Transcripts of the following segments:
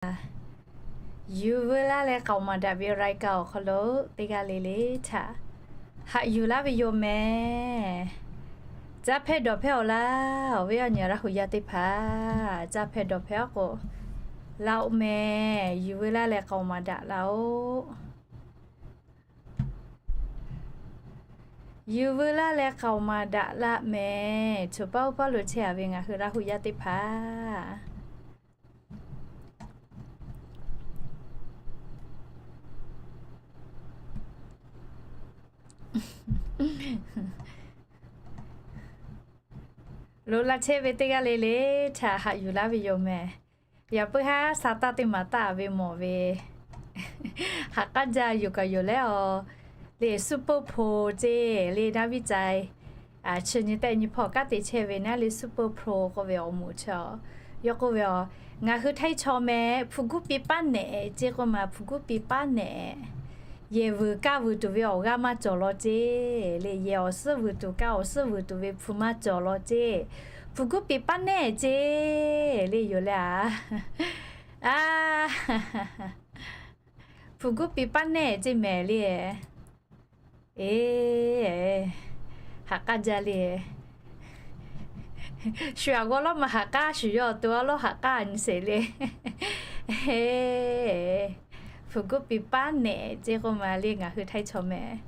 Yuˬ veu laˇ leh k'aoˍ maˍ daꞈ ve รายการ awˬ hk'aw lo teˇ g'aˇ le le htaꞈ haꞈ yuˬ laˇ ve yoˬ mehˍ. Caˇ hpehˇ dawˬ hpehˇ awˬ laˇ, awˬ viˉ awˬ nyi Laˇ hu yaˇ teˇ hpaˍ, caˇ hpehˇ dawˬ hpehˇ awˬ k'o, laˇ-oˆ mehˍ. Yuˬ veu laˇ leh k'aoˍ maˍ daꞈ laˇ-oˆ. Yuˬ veu laˇ leh k'aoˍ maˍ daꞈ laˇ mehˍ. Choˬ paˇ oˇ paˇ lo chehˇ-a ve ngaˬ hui Laˇ hu yaˇ teˇ hpaˍ, loꞈ la chehˇ ve teˇ g'aˇ le le htaꞈ haꞈ yuˬ laˇ ve yoˬ mehˍ. Yaꞈ puiˉ haˉ sa taˇ teˇ maˍ taˇ ve mawˬ ve, haꞈ k'aˉ jaˇ yoˬ kaꞈ yoˬ leh awˬ, le Super Pro ceˇ le naˇ viˉ cai, chi nyi tehˆ nyi hpawˇ kanˉ te chehˇ ve naˉ le Super Pro k'oˆ ve awˬ moˍ chi a. Yawˇ k'oˆ ve a, ngaˬ hui htaiˇ chaw mehˍ hpu guˉ piˇ paˉ nehꞈ ceˇ k'oˆ ma, hpu guˉ piˇ paˉ nehꞈ. Yehˬ vuiˬ kaˇ vuiˬ tuˬ ve awˬ g'aˇ maˇ cawˬ law ceˇ le, yehˬ awˬ suhˉ vuiˬ tuˬ kaˇ awˬ suhˉ vuiˬ tuˬ ve hpu maˇ cawˬ law ceˇ. Hpu guˉ piˇ paˉ nehꞈ ceˇ le yoˬ le a. A, hpu guˉ piˇ paˉ nehꞈ ceˇ mehˍ le. E, haꞈ k'aˉ jaˇ le. Shu aꞈ g'awˇ lawˉ ma haꞈ k'aˉ, shu yawˇ awˬ to a lawˉ haꞈ k'aˉ nyi sheˍ le. Hpu guˉ piˇ paˉ nehꞈ ceˇ k'oˆ ma le ngaˬ hui htaiˇ chaw mehˍ.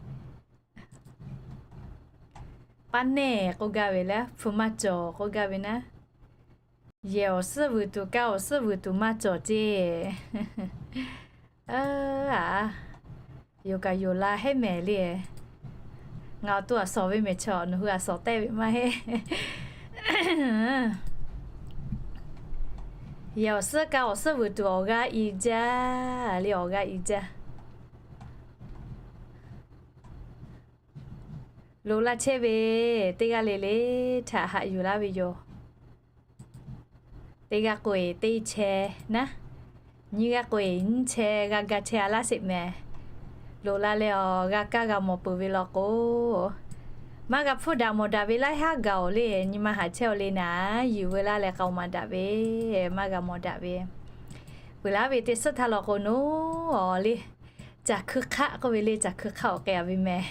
Paˉ nehꞈ k'oˆ gaˇ ve leh hpu maˇ cawˬ k'oˆ gaˇ ve naˉ. Yehˬ awˬ suhˉ vuiˬ tuˬ kaˇ awˬ suhˉ vuiˬ tuˬ maˇ cawˬ ceˇ. A, yoˬ kaꞈ yoˬ la hehˉ mehˍ le. Ngaˬ awˬ to aꞈ shawˍ ve mehˍ chaw nawˬ hui aꞈ shawˍ tehˆ ve maˇ heˆ. Yehˬ awˬ suhˉ kaˇ awˬ suhˉ vuiˬ tuˬ awˬ g'aˇ i jaˇ le, awˬ g'aˇ i jaˇ. Loꞈ la chehˇ ve teˇ g'aˇ le le htaꞈ haꞈ yuˬ laˇ ve yoˬ. Teˇ g'aˇ k'o e teˇ chehˇ naˉ, nyiˇ g'aˇ k'o e nyiˇ chehˇ g'a ga chehˇ a laˇ sheˍ mehˍ. Loꞈ la leh awˬ g'a kaˇ g'a mawˬ peuˬ ve law k'o, maˇ g'a hpfuhˇ daꞈ mawˬ daꞈ ve laiˉ haˉ gaˬ-oˬ le. Nyi ma haꞈ chehˇ-oˬ le naˉ, yuˬ veu laˇ leh k'aoˍ maˍ daꞈ ve, maˇ g'a mawˬ daꞈ ve. Peuˬ laˇ ve teˇ suhˉ htaˇ law k'o naˉ, awˬ le, caˬ hkui hk'aˆ k'oˆ ve le, caˬ hkui hk'aˆ awˬ k'ai-a ve mehˍ.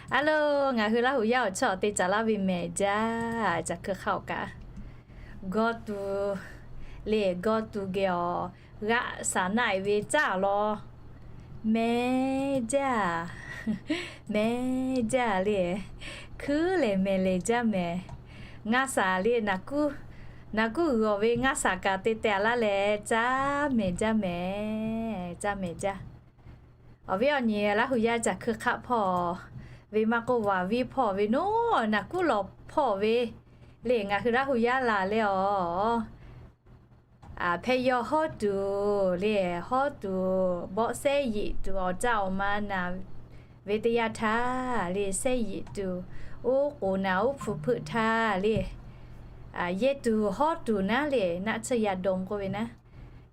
A lo, ngaˬ hui Laˇ hu yaˇ awˬ chawˇ awˬ te caˍ laˇ ve mehˍ jaˇ, caˬ hkui hk'aˆ awˬ kaꞈ. Gawˇ tuˬ le, gawˇ tuˬ geh awˬ g'aˆ shaˍ naˆ-e ve caˇ law, mehˍ jaˇ, mehˍ jaˇ le. Hkuiˉ lehˬ mehˍ lehˬ jaˇ mehˍ. Ngaˇ shaˍ le, naˍ kuˉ, naˍ kuˉ g'uiˬ-awˬ ve ngaˇ shaˍ kaꞈ te teh laˇ leh caˇ mehˍ jaˇ mehˍ, caˇ mehˍ jaˇ. Awˬ viˉ awˬ nyi Laˇ hu yaˇ caˬ hkui hk'aˆ hpawˇ ve maˇ k'oˆ, vaˬ viˉ hpawˇ ve naˉ, naˍ kuˉ lawˬ hpawˇ ve le ngaˬ hui Laˇ hu yaˇ laˬ leh awˬ, hpehꞈ yaw hawˉ tuˬ le, hawˉ tuˬ bawˆ sehˉ yiꞈ tuˬ awˬ caˇ awˬ ma naˬ ve teˇ yanˇ htaˇ le, sehˉ yiꞈ tuˬ, oˉ k'oˍ naˬ oˉ hpu hpeuˆ htaˇ le, yehˇ tuˬ hawˉ tuˬ naˉ le, naˆ tsuhˇ yaˇ dawˇ k'oˆ ve naˉ,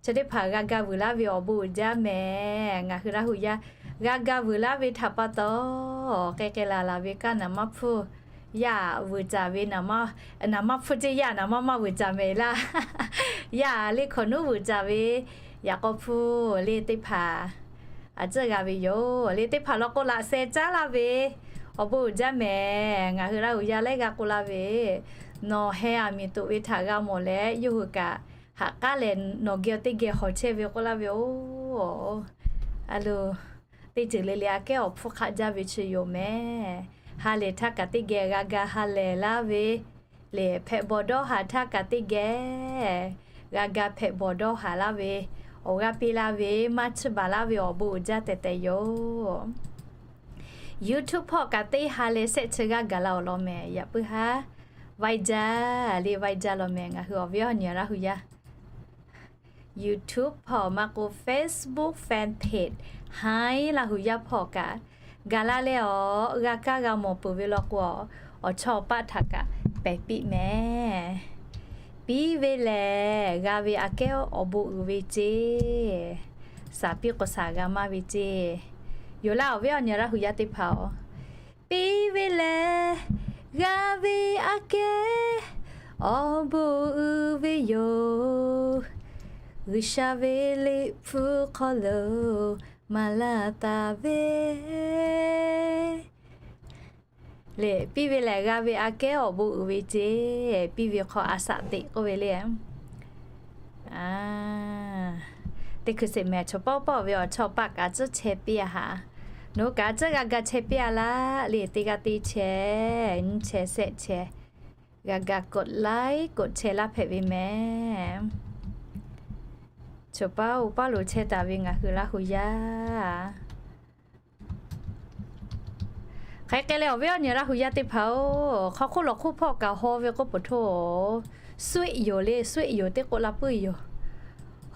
chi teˇ hpaˍ g'a ga vuiˬ laˇ ve awˬ bon uiˍ jaˇ mehˍ. Ngaˬ hui Laˇ hu yaˇ g'a ga vuiˬ laˇ ve htaꞈ pa taw, k'ai k'ai laˬ laˬ ve kaˇ naˍ maˇ hpfuhˇ yaˇ vuiˬ caˍ ve, naˍ maˇ hpfuhˇ ceˇ yaˇ naˍ maˇ maˇ vuiˬ caˍ mehˍ laˇ. Yaˇ le hkawꞈ nuˉ vuiˬ caˍ ve, yaꞈ k'aw hpfuhˇ le teˇ hpaˍ a tcuhˉ g'a ve yoˬ le. Teˇ hpaˍ law k'o laꞈ sheh caˉ laˇ ve awˬ bon uiˍ jaˇ mehˍ. Ngaˬ hui Laˇ hu yaˇ lehˉ g'a k'oˆ laˇ ve, nawˬ heh aˬ miˍ toꞈ ve htaꞈ g'a mawˬ leh yawˇ hui kaꞈ haꞈ k'aˉ lehˬ nawˬ geh awˬ teˇ geh hawˬ chehˇ ve k'oˆ laˇ ve yoˬ. A lo, teˇ ceuˬ le le aꞈ kehˉ awˬ hpfuhˇ hk'aˆ jaˇ ve chi yoˬ mehˍ. Ha lehˬ htaˇ kaꞈ teˇ geh g'a ga ha lehˬ laˇ ve le, hpehꞈ bawˬ dawˇ haˍ htaˇ kaꞈ teˇ geh g'a ga hpehꞈ bawˬ dawˇ haˍ laˇ ve, awˬ g'aˇ piˇ laˇ ve, maˇ tsuhˇ baˬ laˇ ve awˬ bon uiˍ jaˇ tehꞈ tehꞈ yoˬ. YouTube hpawˇ kaꞈ teˇ ha leh shehˆ chi g'aˇ gaˬ la awˬ lawn mehˍ. Yaꞈ puiˉ haˉ vaiˇ jaˇ le, vaiˇ jaˇ law mehˍ. Ngaˬ hui awˬ viˉ awˬ nyi Laˇ hu yaˇ YouTube hpawˇ maˇ k'o Facebook fan page Haiˉ Laˇ hu yaˇ hpawˇ kaꞈ gaˬ la leh awˬ g'a kaˇ g'a mawˬ peuˬ ve law k'o, awˬ chawˇ paˆ htaꞈ kaꞈ pehˬ piˇ mehˍ. Piˇ ve lehˬ g'a ve aꞈ kehˉ awˬ bon uiˍ ve ceˇ, shaˍ piˇ k'o shaˍ g'a maˇ ve ceˇ. Yoˬ laˇ awˬ viˉ awˬ nyi Laˇ hu yaˇ teˇ hpaˍ-oˬ, piˇ ve lehˬ g'a ve aꞈ kehˉ awˬ bon uiˍ ve yoˬ. G'uiˬsha ve Liꞈ hpu hk'aw lo maˍ laˇ taˍ ve le, piˇ ve lehˬ g'a ve aꞈ kehˉ awˬ bon uiˍ ve ceˇ, piˇ ve hk'aw a shaꞈ teꞈ k'oˆ ve le. Teˇ hkui sheˍ mehˍ chaw pawˆ pawˆ ve awˬ chawˇ paˆ kaꞈ tcuhˉ chehˇ piˇ a haꞈ. Nawˬ hui kaꞈ tcuhˉ g'a ga chehˇ piˇ a laˇ le, teˇ g'aˇ teˇ chehˇ, nyiˇ chehˇ shehˆ chehˇ, g'a ga กดไลค์ กดแชร์ laˇ hpehꞈ ve mehˍ. Chaw paˉ oˇ paˉ lo chehˇ taˍ ve ngaˬ hui Laˇ hu yaˇ Hk'aˬ hk'e leh awˬ viˉ awˬ nyi Laˇ hu yaˇ teˇ hpaˍ-oˬ, hk'aw hk'oˆ lawˬ hk'oˆ hpawˇ kaꞈ haw ve k'oˆ peuˬ htoˇ, ဆွေမျိုး le, ဆွေမျိုး teˇ k'oˆ laˇ puiˉ yoˬ.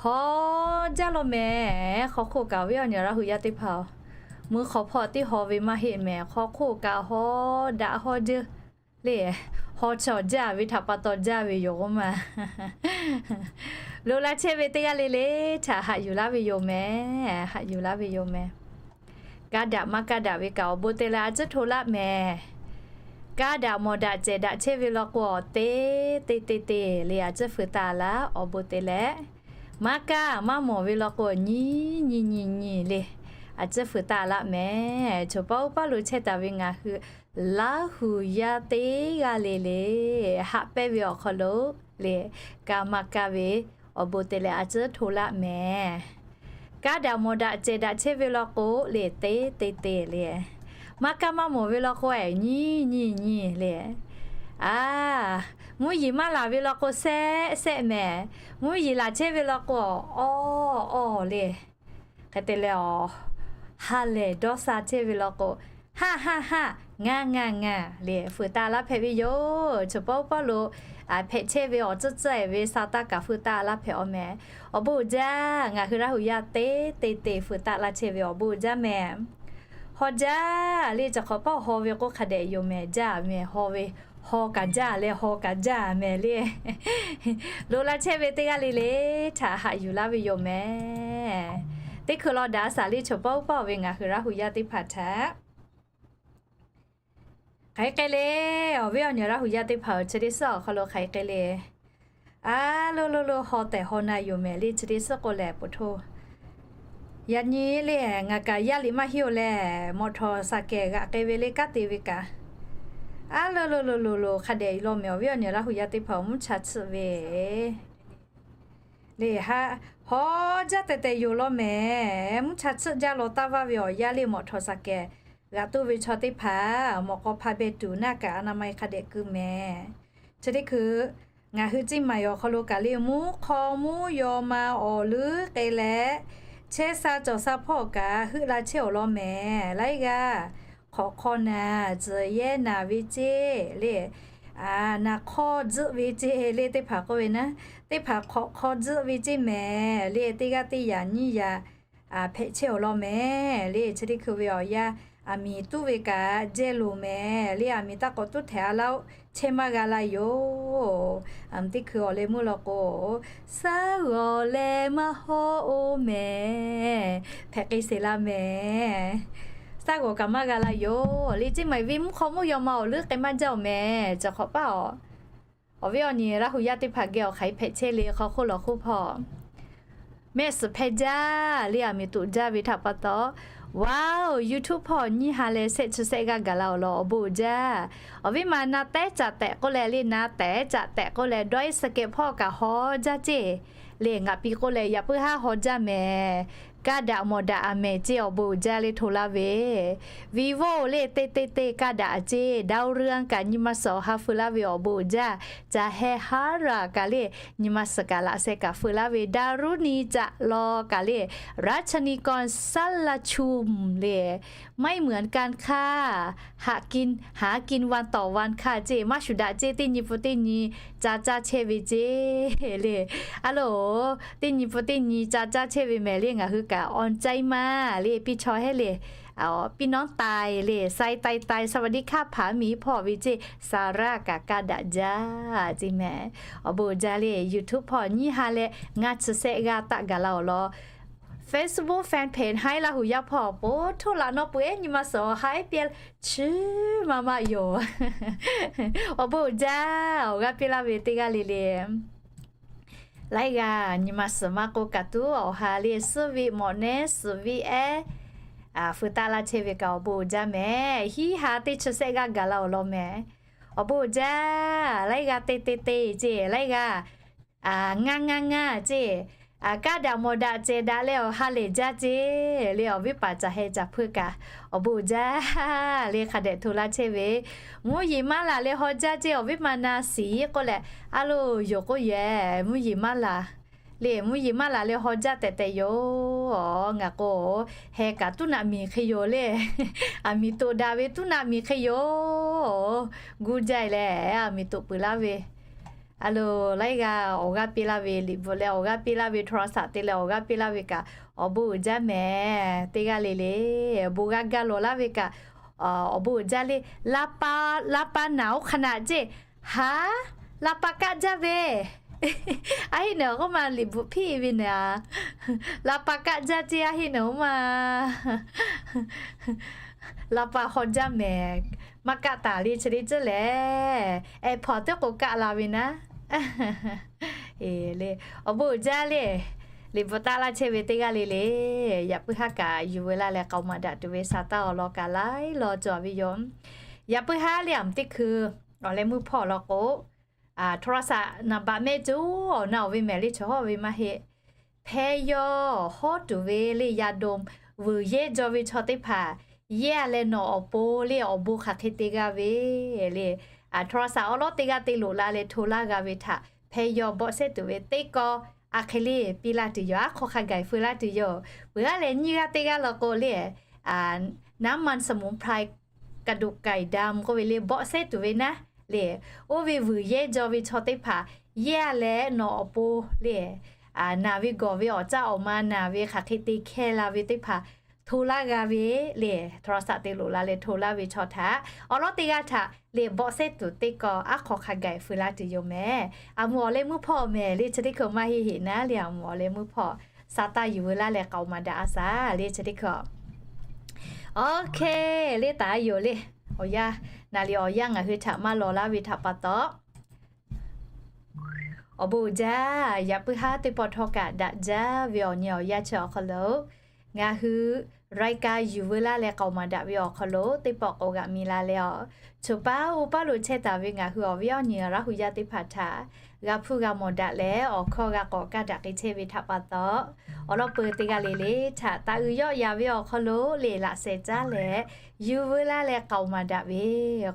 Haw jaˇ law mehˍ. Hk'aw hk'oˆ kaꞈ awˬ viˉ awˬ nyi Laˇ hu yaˇ teˇ hpaˍ-oˬ, mvuhˇ hk'aw hpawˇ teˇ haw ve maˇ heˆ mehˍ. Hk'aw hk'oˆ kaꞈ haw daꞈ haw jeuˇ le, haw chaw jaˇ ve htaꞈ pa taw jaˇ ve yoˬ k'oˆ ma. Loꞈ la chehˇ ve teˇ g'aˇ le le htaꞈ haꞈ yuˬ laˇ ve yoˬ mehˍ. Haꞈ yuˬ laˇ ve yoˬ mehˍ. Kaˇ daꞈ maˇ kaˇ daꞈ ve kaꞈ awˬ bon te leh a tcuhˉ hto laˇ mehˍ. Kaˇ daꞈ mawˬ daꞈ cehˬ daꞈ chehˇ ve law k'o, awˬ te te te te le a tcuhˉ feu taˍ laˇ awˬ bon te leh. Maˇ kaˇ maˇ mawˬ ve law k'o, nyi nyi nyi nyi le a tcuhˉ feu taˍ laˇ mehˍ. Chaw paˉ oˇ paˉ lo chehˇ taˍ ve ngaˬ hui Laˇ hu yaˇ teˇ g'aˇ le le haꞈ pehnˇ ve awˬ hk'aw lo le, kaˇ maˇ kaˇ ve awˬ bon te leh a tcuhˉ hto laˇ mehˍ. Kaˇ daꞈ mawˬ daꞈ cehˬ daꞈ chehˇ ve law k'o le, te te te le. Maˇ kaˇ maˇ mawˬ ve law k'o, nyi nyi nyi le. A, mvuhˇ yeˬ maˇ laˬ ve law k'o, sehˆ sehˆ mehˍ. Mvuhˇ yeˬ laˬ chehˇ ve law k'o, awˬ awˬ le. Hk'e te leh awˬ, ha lehˬ dawˇ sha chehˇ ve law k'o, haˆ haˆ haˆ, ngaˬ ngaˬ ngaˬ le feu taˍ laˇ hpehꞈ ve yoˬ. Chaw paˉ oˇ paˉ lo hpehꞈ chehˇ ve awˬ tcuhˉ tcuhˉ-e ve sa taˇ kaꞈ feu taˍ laˇ hpehꞈ awˬ mehˍ. Awˬ bon uiˍ jaˇ. Ngaˬ hui Laˇ hu yaˇ teˇ te te feu taˍ laˇ chehˇ ve awˬ bon uiˍ jaˇ mehˍ. Haw jaˇ le, chi hk'awꞈ paˆ haw ve k'oˆ hk'a dehꞈ yoˬ mehˍ. Jaˇ mehˍ haw ve, haw kaꞈ jaˇ leh haw kaꞈ jaˇ mehˍ le. Loꞈ la chehˇ ve teˇ g'aˇ le le htaꞈ haꞈ yuˬ laˇ ve yoˬ mehˍ. Teˇ hkui law daꞈ a shaˍ le, chaw paˉ oˇ paˉ ve ngaˬ hui Laˇ hu yaˇ teˇ hpaˍ htaꞈ hk'aˬ hk'e le, awˬ viˉ awˬ nyi Laˇ hu yaˇ teˇ hpaˍ-oˬ, chi teˇ suhˉ awˬ hk'aw lo hk'aˬ hk'e le, a, lo lo lo haw tehꞈ haw na yoˬ mehˍ le. Chi teˇ suhˉ k'o lehˬ peuˬ htoˇ, yaꞈ nyi le ngaˬ kaꞈ yaˇ liꞈ maˇ hiˉ-oˬ leh, mawꞈ htawˍ shaˍ kehˬ g'aꞈ k'ai ve le kanˉ te ve kaꞈ, a, lo lo lo lo lo hk'a dehꞈ law mehˍ. Awˬ viˉ awˬ nyi Laˇ hu yaˇ teˇ hpaˍ-oˬ, mvuhˇ cha tsuhˆ ve le, haw jaˇ tehꞈ tehꞈ yoˬ law mehˍ. Mvuhˇ cha tsuhˆ jaˇ law taˇ vaˇ ve awˬ yaˇ le mawꞈ htawˍ shaˍ kehˬ g'aꞈ toˇ ve chaw teˇ hpaˍ mawꞈ k'aw hpa beh tuˬ naˆ kaꞈ a na ma-e hk'a dehꞈ keu mehˍ. Chi teˇ hkui ngaˬ hui Ciˇ maˬ awˬ hk'aw lo kaꞈ le, mvuhˇ hk'aw mvuhˇ yaw ma awˬ leuˉ k'ai leh, chehˇ sha cawˬ sha hpawˇ kaꞈ heuˆ la chehˇ awˬ lawn mehˍ. Laiˉ g'aˇ hk'awꞈ hk'aw naˍ, tcuhˬ yehˇ naˍ ve ceˇ le, naˍ hk'awˇ tzuhˆ ve ceˇ le teˇ hpaˍ k'oˆ ve naˉ, teˇ hpaˍ hk'awꞈ hk'aw tzuhˆ ve ceˇ mehˍ le. Teˇ g'aˇ teˇ yaꞈ nyiˇ yaꞈ hpehꞈ chehˇ awˬ lawn mehˍ le. Chi teˇ hkui ve awˬ yaˇ aˬ miˍ tuˉ ve kaꞈ jehˇ loˍ mehˍ le. Aˬ miˍ taˇ k'awꞈ tuˉ htehꞈ a laˇ-oˆ, chehˇ maˇ g'a la yoˬ. Aˬ miˍ teˇ hkui awˬ leh meuˇ law k'o, shaˉ g'awˬ leh maˇ hawˉ-oˬ mehˍ, hpehꞈ k'ai sheˍ la mehˍ. Shaˉ g'awˬ kaꞈ maˇ g'a la yoˬ le. Ciˇ maˬ ve mvuhˇ hk'aw mvuhˇ yaw ma awˬ leuˉ k'ai maˇ jaˇ-oˬ mehˍ. Chi hk'awꞈ paˆ-oˬ, awˬ viˉ awˬ nyi Laˇ hu yaˇ teˇ hpaˍ geh awˬ hk'aˬ hk'e hpehꞈ chehˇ le, hk'aw hk'oˆ lawˬ hk'oˆ hpawˇ mehˆ suhˍ hpehˇ jaˇ le, aˬ miˍ toꞈ jaˇ ve htaꞈ pa taw, wow, YouTube hpawˇ nyiˇ ha leh shehˆ chi shehˆ g'aˇ gaˬ la awˬ lawn awˬ bon uiˍ jaˇ. Awˬ viˉ ma na tehˉ caꞈ tehꞈ k'oˆ leh le, na tehˉ caꞈ tehꞈ k'oˆ leh dawˇ-e suhˍ kehˬ hpawˇ kaꞈ haw jaˇ ceˇ le. Ngaˬ piˇ k'oˆ leh yaꞈ puiˉ haˉ haw jaˇ mehˍ. Kaˇ daꞈ mawˬ daꞈ aˬ mehˍ ceˇ awˬ bon uiˍ jaˇ le hto laˇ ve. Vivo le teˇ teˇ teˇ kaˇ daꞈ ceˇ, Daorang kaꞈ nyi ma suhˍ awˬ ha feu laˇ ve awˬ bon uiˍ jaˇ. Caˬ heh haˉ raˬ kaꞈ le, nyi ma suhˍ kaꞈ laꞈ sheh kaꞈ feu laˇ ve. Daru ni caꞈ law kaꞈ le, รัชนีกร Saˉ laˇ chum le, ไม่เหมือนกันค่ะ หากิน หากินวันต่อวันค่ะ ceˇ maˇ shuˍ daꞈ ceˇ, teˇ nyi pun teˇ nyi ca caˇ chehˇ ve ceˇ le. A loˬ, teˇ nyi pun teˇ nyi ca caˇ chehˇ ve mehˍ le. Ngaˬ hui kaꞈ awˬ caiˇ maˇ le, piˇ chaw hehˉ le, piˇ nawˉ tai le, sai tai tai สวัสดีค่ะ hpaˍ miˬ hpawˇ ve ceˇ, Saˉ raˬ kaꞈ kaˇ daꞈ jaˇ ceˇ mehˍ. Awˬ bon uiˍ jaˇ le. YouTube hpawˇ nyiˇ ha leh ngaˇ chi shehˆ g'aˇ taˆ gaˬ la awˬ lawn Facebook fan page Haiˉ Laˇ hu yaˇ hpawˇ po htoˇ laꞈ nawˉ peuˬ ehˉ nyi ma suhˍ awˬ ha ehˉ piˇ chiˇ maˇ maˇ yoˬ. Awˬ bon uiˍ jaˇ. Awˬ g'aˇ piˇ laˇ ve teˇ g'aˇ le le Laiˉ g'aˇ nyi ma suhˍ maˇ k'oˆ kaꞈ tuˬ, awˬ ha le suhˉ viˆ mawꞈ nehˉ suhˍ viˆ ehˉ, feu taˆ laˇ chehˇ ve kaꞈ awˬ bon uiˍ jaˇ mehˍ. Hiˉ ha teˇ chi sehˆ g'aˇ gaˬ la awˬ lawn mehˍ. Awˬ bon uiˍ jaˇ. Laiˉ g'aˇ te te te ceˇ, laiˉ g'aˇ ngaˇ ngaˇ ngaˇ ceˇ, kanˉ daꞈ mawˬ daꞈ cehˬ daꞈ leh awˬ ha lehˬ jaˇ ceˇ le. Awˬ viˉ paˍ caˬ heh caˬ hpeuˇ kaꞈ awˬ bon uiˍ jaˇ le. Hk'a dehꞈ hto laˇ chehˇ ve, mvuhˇ yeˬ maˇ laˬ leh haw jaˇ ceˇ. Awˬ viˉ ma na shiˍ k'oˆ leh, a loˬ yoˬ k'oˆ yehˬ, mvuhˇ yeˬ maˇ laˬ le. Mvuhˇ yeˬ maˇ laˬ leh haw jaˇ tehꞈ tehꞈ yoˬ. Ngaˬ k'o, heh kaꞈ tuˉ naꞈ miˬ hk'e yoˬ le. Aˬ miˍ toꞈ daꞈ ve tuˉ naꞈ miˬ hk'e yoˬ. Guˇ jaˇ e leh aˬ miˍ toꞈ peuˬ laˇ ve, a loˬ laiˉ g'aˇ awˬ g'aˇ piˇ laˇ ve, liꞈ bvuhꞈ leh awˬ g'aˇ piˇ laˇ ve, โทรศัพท์ te leh awˬ g'aˇ piˇ laˇ ve kaꞈ awˬ bon uiˍ jaˇ mehˍ. Teˇ g'aˇ le le bon g'a gaˇ lawˬ laˇ ve kaꞈ awˬ bon uiˍ jaˇ le. Laˇ pa naˍ oˇ hk'a naꞈ ceˇ, ha, laˇ pa kaˆ jaˇ ve, a heˆ naˬ k'oˆ ma liꞈ bvuhꞈ hpiˇ ve naˍ, laˇ pa kaˆ jaˇ ceˇ, a heˆ naˬ k'oˆ ma laˇ pa haw jaˇ mehˍ. Maˇ kaˆ taˍ le chi le tcuhˉ lehˬ, ehˍ hpawnˬ teˇ k'o kaˆ la ve naˉ. Awˬ bon uiˍ jaˇ le. Liꞈ bvuhꞈ taˆ laˇ chehˇ ve teˇ g'aˇ le le, yaꞈ puiˉ haˉ kaꞈ yuˬ veu laˇ leh k'aoˍ maˍ daꞈ tuˬ ve sa taˇ awˬ lawn kaꞈ laiˉ law cawˬ ve yoˬ. Yaꞈ puiˉ haˉ le, aˬ mvuhˇ teˇ hkui awˬ leh mvuhˇ hpawˇ law k'o, โทรศัพท์ naˍ baꞈ mehˆ coˬ awˬ na awˬ ve mehˍ le, chaw hawˉ ve maˇ heˆ. Hpehˇ yawˇ hawˉ tuˬ ve le, yaꞈ doˍ vuiˬ yehˇ jaw ve chaw teˇ hpaˍ yehˇ leh nawˬ awˬ pon le awˬ bon hk'aˬ hk'e te g'a ve le, โทรศัพท์ awˬ lawn teˇ g'aˇ te loꞈ la leh hto laˇ g'a ve htaꞈ hpehˇ yawˇ bawˆ sehˉ tuˬ ve teˇ kawˇ a hk'e le piˇ laˇ tuˬ yoˬ. Aˉ hk'aw hk'a gaˬ feu laˇ tuˬ yoˬ. Peuˬ aˉ leh nyiˇ g'aˇ teˇ g'aˇ law k'o le, น้ำมันสมุนไพร กระดูกไก่ดำ k'oˆ ve le, bawˆ sehˉ tuˬ ve naˉ le, oˇ ve vuiˬ yehˇ jaw ve chaw teˇ hpaˍ yehˇ leh nawˬ awˬ pon le, naˬ ve gawˬ ve awˬ caˇ awˬ ma naˬ ve hk'aˬ hk'e te hkeh la ve teˇ hpaˍ hto laˇ g'a ve le, โทรศัพท์ te loꞈ la leh hto laˇ ve chaw htaꞈ awˬ lawn teˇ g'aˇ htaꞈ le bawˆ sehˉ tuˬ teˇ kawˇ aˉ hk'aw hk'a gaˬ feu laˇ tuˬ yoˬ mehˍ. Aˬ mvuh awˬ leh mvuhˇ hpawˇ mehˍ le, chi teˇ hkui maˇ heˆ heˆ naˉ le, aˬ mvuh awˬ leh mvuhˇ hpawˇ sa taˇ yuˬ veu laˇ leh k'aoˍ maˍ daꞈ a shaˍ le, chi teˇ hkui. Oˇ hk'e le taˍ yoˬ le. Awˬ yanˇ, naˍ liꞈ awˬ yanˇ ngaˬ hui htaꞈ maˇ law laˇ ve htaꞈ pa taw, awˬ bon uiˍ jaˇ. Yaꞈ puiˉ haˉ teˇ pawˆ htawˇ kaꞈ daꞈ jaˇ ve awˬ nyi awˬ yanˇ chi awˬ hk'aw lo ngaˬ hui รายการ yuˬ veu laˇ leh k'aoˍ maˍ daꞈ ve awˬ hk'aw lo teˇ pawˆ k'awꞈ g'aꞈ mi la leh a, choˬ paˉ oˇ paˉ lo chehˇ taˍ ve ngaˬ hui awˬ viˉ awˬ nyi Laˇ huˍ yaˇ teˇ hpaˍ htaꞈ g'a hpuˇ g'a mawˬ daꞈ leh awˬ hkawˇ g'a k'awꞈ kaˇ daꞈ k'ai chehˇ ve htaꞈ pa taw, awˬ lawn peuˬ teˇ g'aˇ le le htaꞈ taˇ uiˍ yawˆ yaˍ ve awˬ hk'aw lo le laꞈ sheh caˉ leh yuˬ veu laˇ leh k'aoˍ maˍ daꞈ ve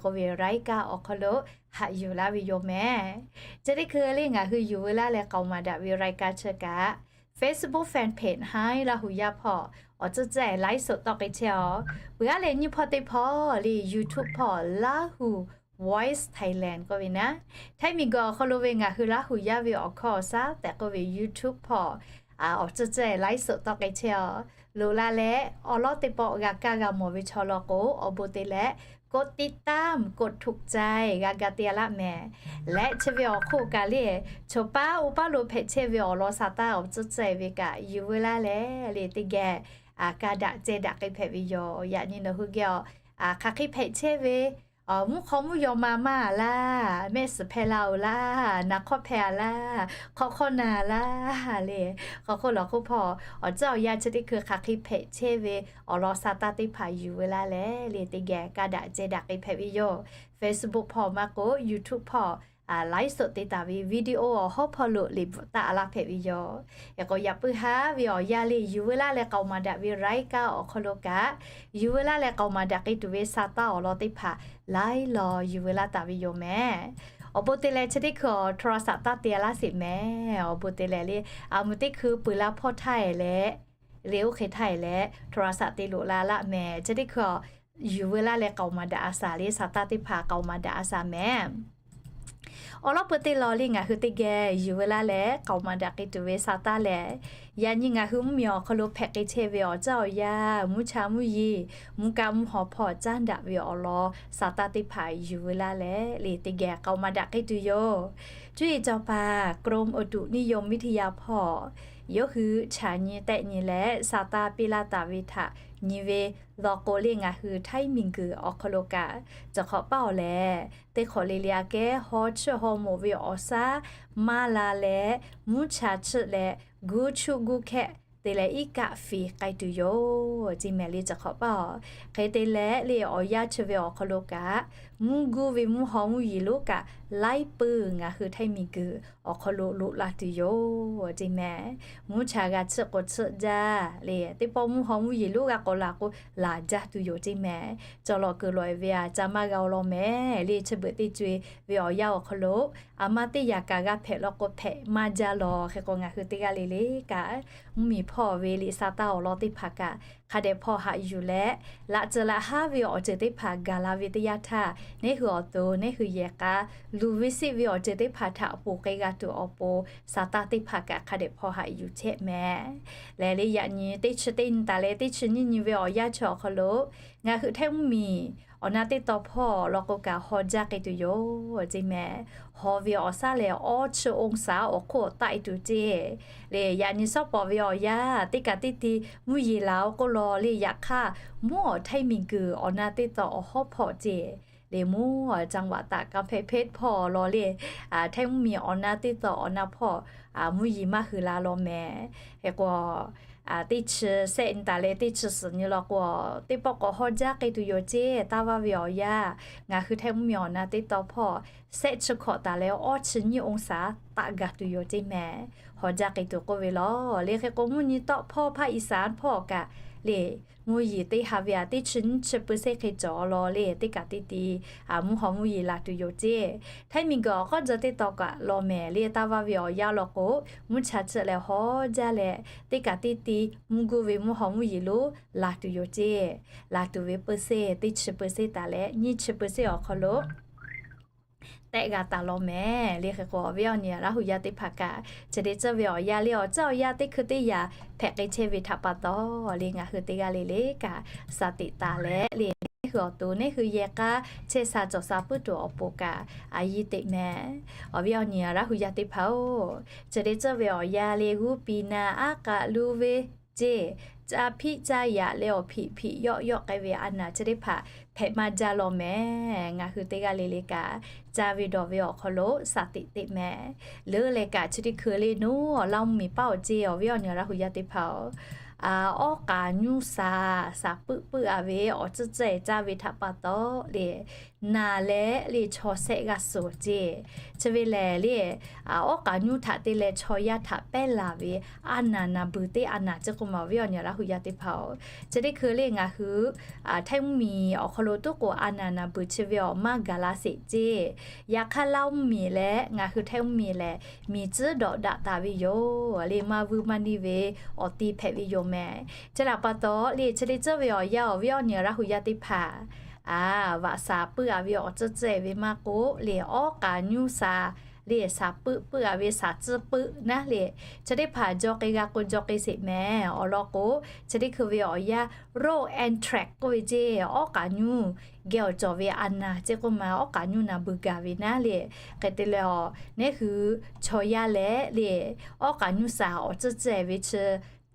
k'oˆ ve รายการ awˬ hk'aw lo haꞈ yuˬ laˇ ve yoˬ mehˍ. Chi teˇ hkui le ngaˬ hui yuˬ veu laˇ leh k'aoˍ maˍ daꞈ ve รายการ chi kaꞈ Facebook fan page haˉ Laˇ huˍ yaˇ hpawˇ awˬ tcuhˇ ceh ไลฟ์สด tawˆ k'ai chehˇ a. Peuˬ aˉ leh nyiˇ hpawˇ teˇ hpawˇ le YouTube hpawˇ Laˇ huˍ Voice Thailand k'oˆ ve naˉ, Htaiˇ miˬ guiˬ awˬ hk'aw lo ve ngaˬ hui Laˇ huˍ yaˇ ve awˬ hkawˇ awˬ shaˉ tehꞈ k'oˆ ve YouTube hpawˇ awˬ tcuhˇ ceh ไลฟ์สด tawˆ k'ai chehˇ a. Loꞈ la leh awˬ lawn teˇ pawˆ g'a kaˇ g'a mawˬ ve chaw law k'o, awˬ bon te leh กดติดตาม กดถูกใจ g'a ga te laˇ mehˍ. Leh chi ve awˬ hk'oˆ kaꞈ le, choˬ paˉ oˇ paˉ lo hpehꞈ chehˇ ve awˬ lawn sa taˇ awˬ tcuhˇ ceh ve kaꞈ yuˬ veu laˇ leh le teˇ geh kaˇ daꞈ ceh daꞈ k'ai hpehꞈ ve yoˬ. Yaꞈ nyi nawˬ hui geh a, hk'aˬ hk'e hpehꞈ chehˇ ve mvuhˇ hk'aw mvuhˇ yaw ma maˇ a laˇ, mehˆ suhˍ hpehˇ la oˬ laˇ, naˍ hk'awˇ hpehˇ a laˇ, hk'awꞈ hk'awˇ na laˇ le, hk'aw hk'oˆ lawˬ hk'oˆ hpawˇ awˬ tcuhˇ awˬ yanˇ chi teˇ hkui hk'aˬ hk'e hpehꞈ chehˇ ve awˬ lawn sa taˇ teˇ hpaˍ yuˬ veu laˇ leh le teˇ geh kaˇ daꞈ ceh daꞈ k'ai hpehꞈ ve yoˬ. Facebook hpawˇ maˇ k'oˆ YouTube hpawˇ ไลฟ์สด te taˍ ve video awˬ hawˉ hpawˇ lo liꞈ bvuhꞈ taˆ laˇ hpehꞈ ve yoˬ. Yaꞈ k'o yaꞈ puiˉ haˉ ve awˬ yanˇ le yuˬ veu laˇ leh k'aoˍ maˍ daꞈ ve รายการ awˬ hk'aw lo kaꞈ yuˬ veu laˇ leh k'aoˍ maˍ daꞈ k'ai tuˬ ve sa taˇ awˬ lawn teˇ hpaˍ laiˉ law yuˬ veu laˇ taˍ ve yoˬ mehˍ. Awˬ bon te leh chi teˇ hkui awˬ โทรศัพท์ taˇ te laˇ sheˍ mehˍ. Awˬ bon te leh le, aˬ mvuh teˇ hkui peuˬ la hpawˇ htaˇ e leh le oˇ hk'e htaˇ e leh โทรศัพท์ te loꞈ la laˇ mehˍ. Chi teˇ hkui a yuˬ veu laˇ leh k'aoˍ maˍ daꞈ a shaˍ le, sa taˇ teˇ hpaˍ k'aoˍ maˍ daꞈ a shaˍ mehˍ. Awˬ lawn peuˬ teˇ law le ngaˬ hui teˇ geh yuˬ veu laˇ leh k'aoˍ maˍ daꞈ k'ai tuˬ ve sa taˇ lehˬ, yaꞈ nyi ngaˬ hui mvuhˇ miˬ awˬ hk'aw lo hpehꞈ k'ai chehˇ ve awˬ caˇ awˬ yanˇ, mvuhˇ cha mvuhˇ yeˬ, mvuhˇ kaˆ mvuhˇ haw hpawˇ caˉ daꞈ ve awˬ lawn sa taˇ teˇ hpaˍ yuˬ veu laˇ leh le teˇ geh k'aoˍ maˍ daꞈ k'ai tuˬ yoˬ. Cuˇ yiˍ cawˬ paˍ กรมอุตุนิยมวิทยา hpawˇ Yawˇ hui chaꞈ nyi tehˆ nyi leh, Saˍtanˍ piˇ laˇ taˍ ve htaꞈ nyi ve law k'o le, ngaˬ hui htaiˉ miˬguiˬ awˬ hk'aw lo kaꞈ, cawˬ hk'awꞈ paˇ awˬ lehˬ, teˇ hk'awꞈ le le aꞈ kehˉ haw chiˇ haw moˍ ve awˬ shaˉ maˇ la leh, mvuhˇ cha chiˆ leh guˇ chuˆ guˇ hkehˆ te leh iˉ kaˆ fiˍ k'ai tuˬ yoˬ ceˇ mehˍ le. Cawˬ hk'awꞈ paˇ awˬ hk'e te leh le, awˬ yanˇ chi ve awˬ hk'aw lo kaꞈ, mvuhˇ guˇ ve mvuhˇ haw mvuhˇ yeˬ lonˉ kaꞈ laiˉ peuˬ ngaˬ hui htaiˉ miˬguiˬ awˬ hk'aw lo loꞈ la tuˬ yoˬ ceˇ mehˍ. Mvuhˇ cha g'a chiˇ k'o chiˇ jaˇ le, teˇ pawˆ mvuhˇ haw mvuhˇ yeˬ lonˉ g'a k'awꞈ laˬ k'o laˬ jaˇ tuˬ yoˬ ceˇ mehˍ. Cawˬ lawꞈ kuiˬ lawꞈ ve aꞈ ca maˇ g'a awˬ lawn mehˍ le. Chi beuꞈ teˇ co e ve awˬ yanˇ awˬ hk'aw lo, aˬ ma teˇ yaꞈ kaꞈ g'a hpehꞈ law k'o hpehꞈ maˇ jaˇ lawˬ. Hk'e k'o ngaˬ hui teˇ g'aˇ le le kaꞈ, mvuhˇmiˬ hpawˇ ve liꞈ Saˍtanˍ awˬ lawn teˇ hpaˍ kaꞈ hk'a dehꞈ hpawˇ haꞈ yuˬ leh, laꞈ ceuˬ laꞈ haˉ ve awˬ ceuˬ teˇ hpaˍ gaˬ la ve teˇ yanˇ htaˇ, neˇ hui awˬ to neˇ hui yehˬ k'a luˬ ve siˆ ve awˬ ceuˬ teˇ hpaˍ htaꞈ ponˬ k'ai g'a tuˬ awˬ pon, Saˍtanˍ teˇ hpaˍ kaꞈ hk'a dehꞈ hpawˇ haꞈ yuˬ chehˇ mehˍ. Lehˬ le, yaꞈ nyi teˇ chi teˇ nyi taˍ leh teˇ chi nyiˇ nyi ve awˬ yanˇ chi awˬ hk'aw lo, ngaˬ hui htaiˇ mvuhˇmiˬ awˬ na teˇ taw hpawˇ law k'o kaꞈ haw jaˇ k'ai tuˬ yoˬ ceˇ mehˍ. Haw ve awˬ shaˉ lehˬ, awˇ chi องศา awˬ hk'oˆ taˆ e tuˬ ceˇ. Le, yaꞈ nyi shawˉ pawˍ ve awˬ yanˇ teˇ kaꞈ teˇ ti mvuhˇ yeˬ laˬ-o k'oˆ law le, yaꞈ hk'aˇ mvuhˇ awˬ htaiˇ miˬguiˬ awˬ na teˇ taw awˬ hawˉ hpawˇ ceˇ. Le, mvuhˇ จังหวัดตากกำแพงเพชร hpawˇ law le, htaiˇ mvuhˇmiˬ awˬ na teˇ taw awˬ na hpawˇ mvuhˇ yeˬ maˇ hui la law mehˍ. Hk'e k'o, teˇ chi shehˆ nyi taˍ leh teˇ chi suhˍ nyi law k'o, teˇ pawˆ k'awꞈ haw jaˇ k'ai tuˬ yoˬ ceˇ. Taˇ vaˇ ve awˬ yanˇ, ngaˬ hui htaiˇ mvuhˇmiˬ awˬ na teˇ taw hpawˇ shehˆ chi hkawꞈ taˍ leh awˇ chi nyiˇ องศา taˆ gaˬ tuˬ yoˬ ceˇ mehˍ. Haw jaˇ k'ai tuˬ k'oˆ ve lawˬ le. Hk'e k'o mvuhˇ nyi tawˆ hpawˇ hpaˇ อีสาน hpawˇ kaꞈ le, mvuhˇ yeˬ teˇ ha ve aꞈ teˇ chi nyiˇ chi เปอร์เซ็นต์ hk'e cawˬ law le, teˇ kaꞈ teˇ ti mvuhˇ haw mvuhˇ yeˬ laˬ tuˬ yoˬ ceˇ. Htaiˇ miˬguiˬ awˬ k'awˇ jaˇ teˇ taw kaꞈ law mehˍ le, taˇ vaˇ ve awˬ yanˇ law k'o, mvuhˇ cha chiˆ leh haw jaˇ leh, teˇ kaꞈ teˇ ti mvuhˇ guˇ ve mvuhˇ haw mvuhˇ yeˬ lonˉ laˬ tuˬ yoˬ ceˇ. Laˬ tuˬ ve เปอร์เซ็นต์ teˇ chi เปอร์เซ็นต์ taˍ leh nyiˇ chi เปอร์เซ็นต์ awˬ hk'aw lo tehˆ g'a taˍ law mehˍ le. Hk'e k'o, awˬ viˉ awˬ nyi Laˇ hu yaˇ teˇ hpaˍ kaꞈ, chi teˇ tcuhˇ ve awˬ yanˇ le, awˬ tcuhˇ awˬ yanˇ teˇ hkui teˇ yaꞈ hpehꞈ k'ai chehˇ ve htaꞈ pa taw le, ngaˬ hui teˇ g'aˇ le le kaꞈ shaˍ tiꞈ taˍ leh le, neˇ hui awˬ to neˇ hui yehˬ k'a chehˇ sha cawˬ sha puiˉ tuˬ awˬ pon kaꞈ a yiˇ teꞈ mehˍ. Awˬ viˉ awˬ nyi Laˇ hu yaˇ teˇ hpaˍ-oˬ, chi teˇ tcuhˇ ve awˬ yanˇ le, g'uˇ piˍ naˍ aˉ k'aꞈ lu ve ceˇ, caˇ hpiˆ caˇ yaꞈ leh awˬ hpiꞈ hpiꞈ yawˆ yawˆ k'ai ve a naˍ chi teˇ hpaˍ hpehꞈ maˇ jaˇ law mehˍ. Ngaˬ hui teˇ g'aˇ le le kaꞈ caˇ ve dawˬ ve awˬ hk'aw lo shaˍ tiꞈ teꞈ mehˍ. Leuˉ leh kaꞈ chi teˇ hkui le naˉ, Laˇ mvuhˇmiˬ paˇ awˬ ceˇ, awˬ viˉ awˬ nyi Laˇ hu yaˇ teˇ hpaˍ-oˬ, awˬ kaˍ nyuˇ shaˍ, shaˍ puiˆ puiˆ a ve awˬ tcuhˇ tcuhˇ caˇ ve htaꞈ pa taw le, naˬ leh le chaw shehˆ g'aˇ suhˍ ceˇ. Chi ve lehˬ le, awˬ kaˍ nyuˇ htaꞈ te leh chaw yaˇ htaꞈ pehˉ laˬ ve a naˍ naˍ beuˬ teˇ a naˍ ceˇ k'oˆ ma, awˬ viˉ awˬ nyi Laˇ hu yaˇ teˇ hpaˍ-oˬ, chi teˇ hkui le ngaˬ hui htaiˇ mvuhˇmiˬ awˬ hk'aw lo tuˉ k'o a naˍ naˍ beuˬ chi ve awˬ maˇ gaˬ la sheˍ ceˇ. Yaꞈ hk'aˇ Laˇ mvuhˇmiˬ leh ngaˬ hui htaiˇ mvuhˇmiˬ lehˬ, miˬ tcuhˉ dawꞈ daꞈ taˍ ve yoˬ le, maˇ vuiˇ maˇ neˇ ve awˬ ti hpehꞈ ve yoˬ mehˍ. Chi htaꞈ pa taw le chi teˇ tcuhˇ ve awˬ yanˇ, awˬ viˉ awˬ nyi Laˇ hu yaˇ teˇ hpaˍ, a, vaꞈ shaˍ puiˆ a ve awˬ tcuhˇ tcuhˇ ve maˇ k'oˆ le, awˬ kaˍ nyuˇ shaˍ le shaˍ puiˆ puiˆ a ve shaˍ tcuhˇ puiˆ naˉ le, chi teˇ hpaˍ jaw k'ai g'a k'o jaw k'ai sheˍ mehˍ. Awˬ lawn k'o, chi teˇ hkui ve awˬ yanˇ โรคแอนแทรกซ์ k'oˆ ve ceˇ, awˬ kaˍ nyuˇ geh awˬ cawˬ ve a naˍ ceˇ k'oˆ ma, awˬ kaˍ nyuˇ naˍ beuˬ gaˬ ve naˉ le. Hk'e te leh a, neˇ hui chaw yaˇ leh le, awˬ kaˍ nyuˇ shaˍ awˬ tcuhˇ tcuhˇ ve chi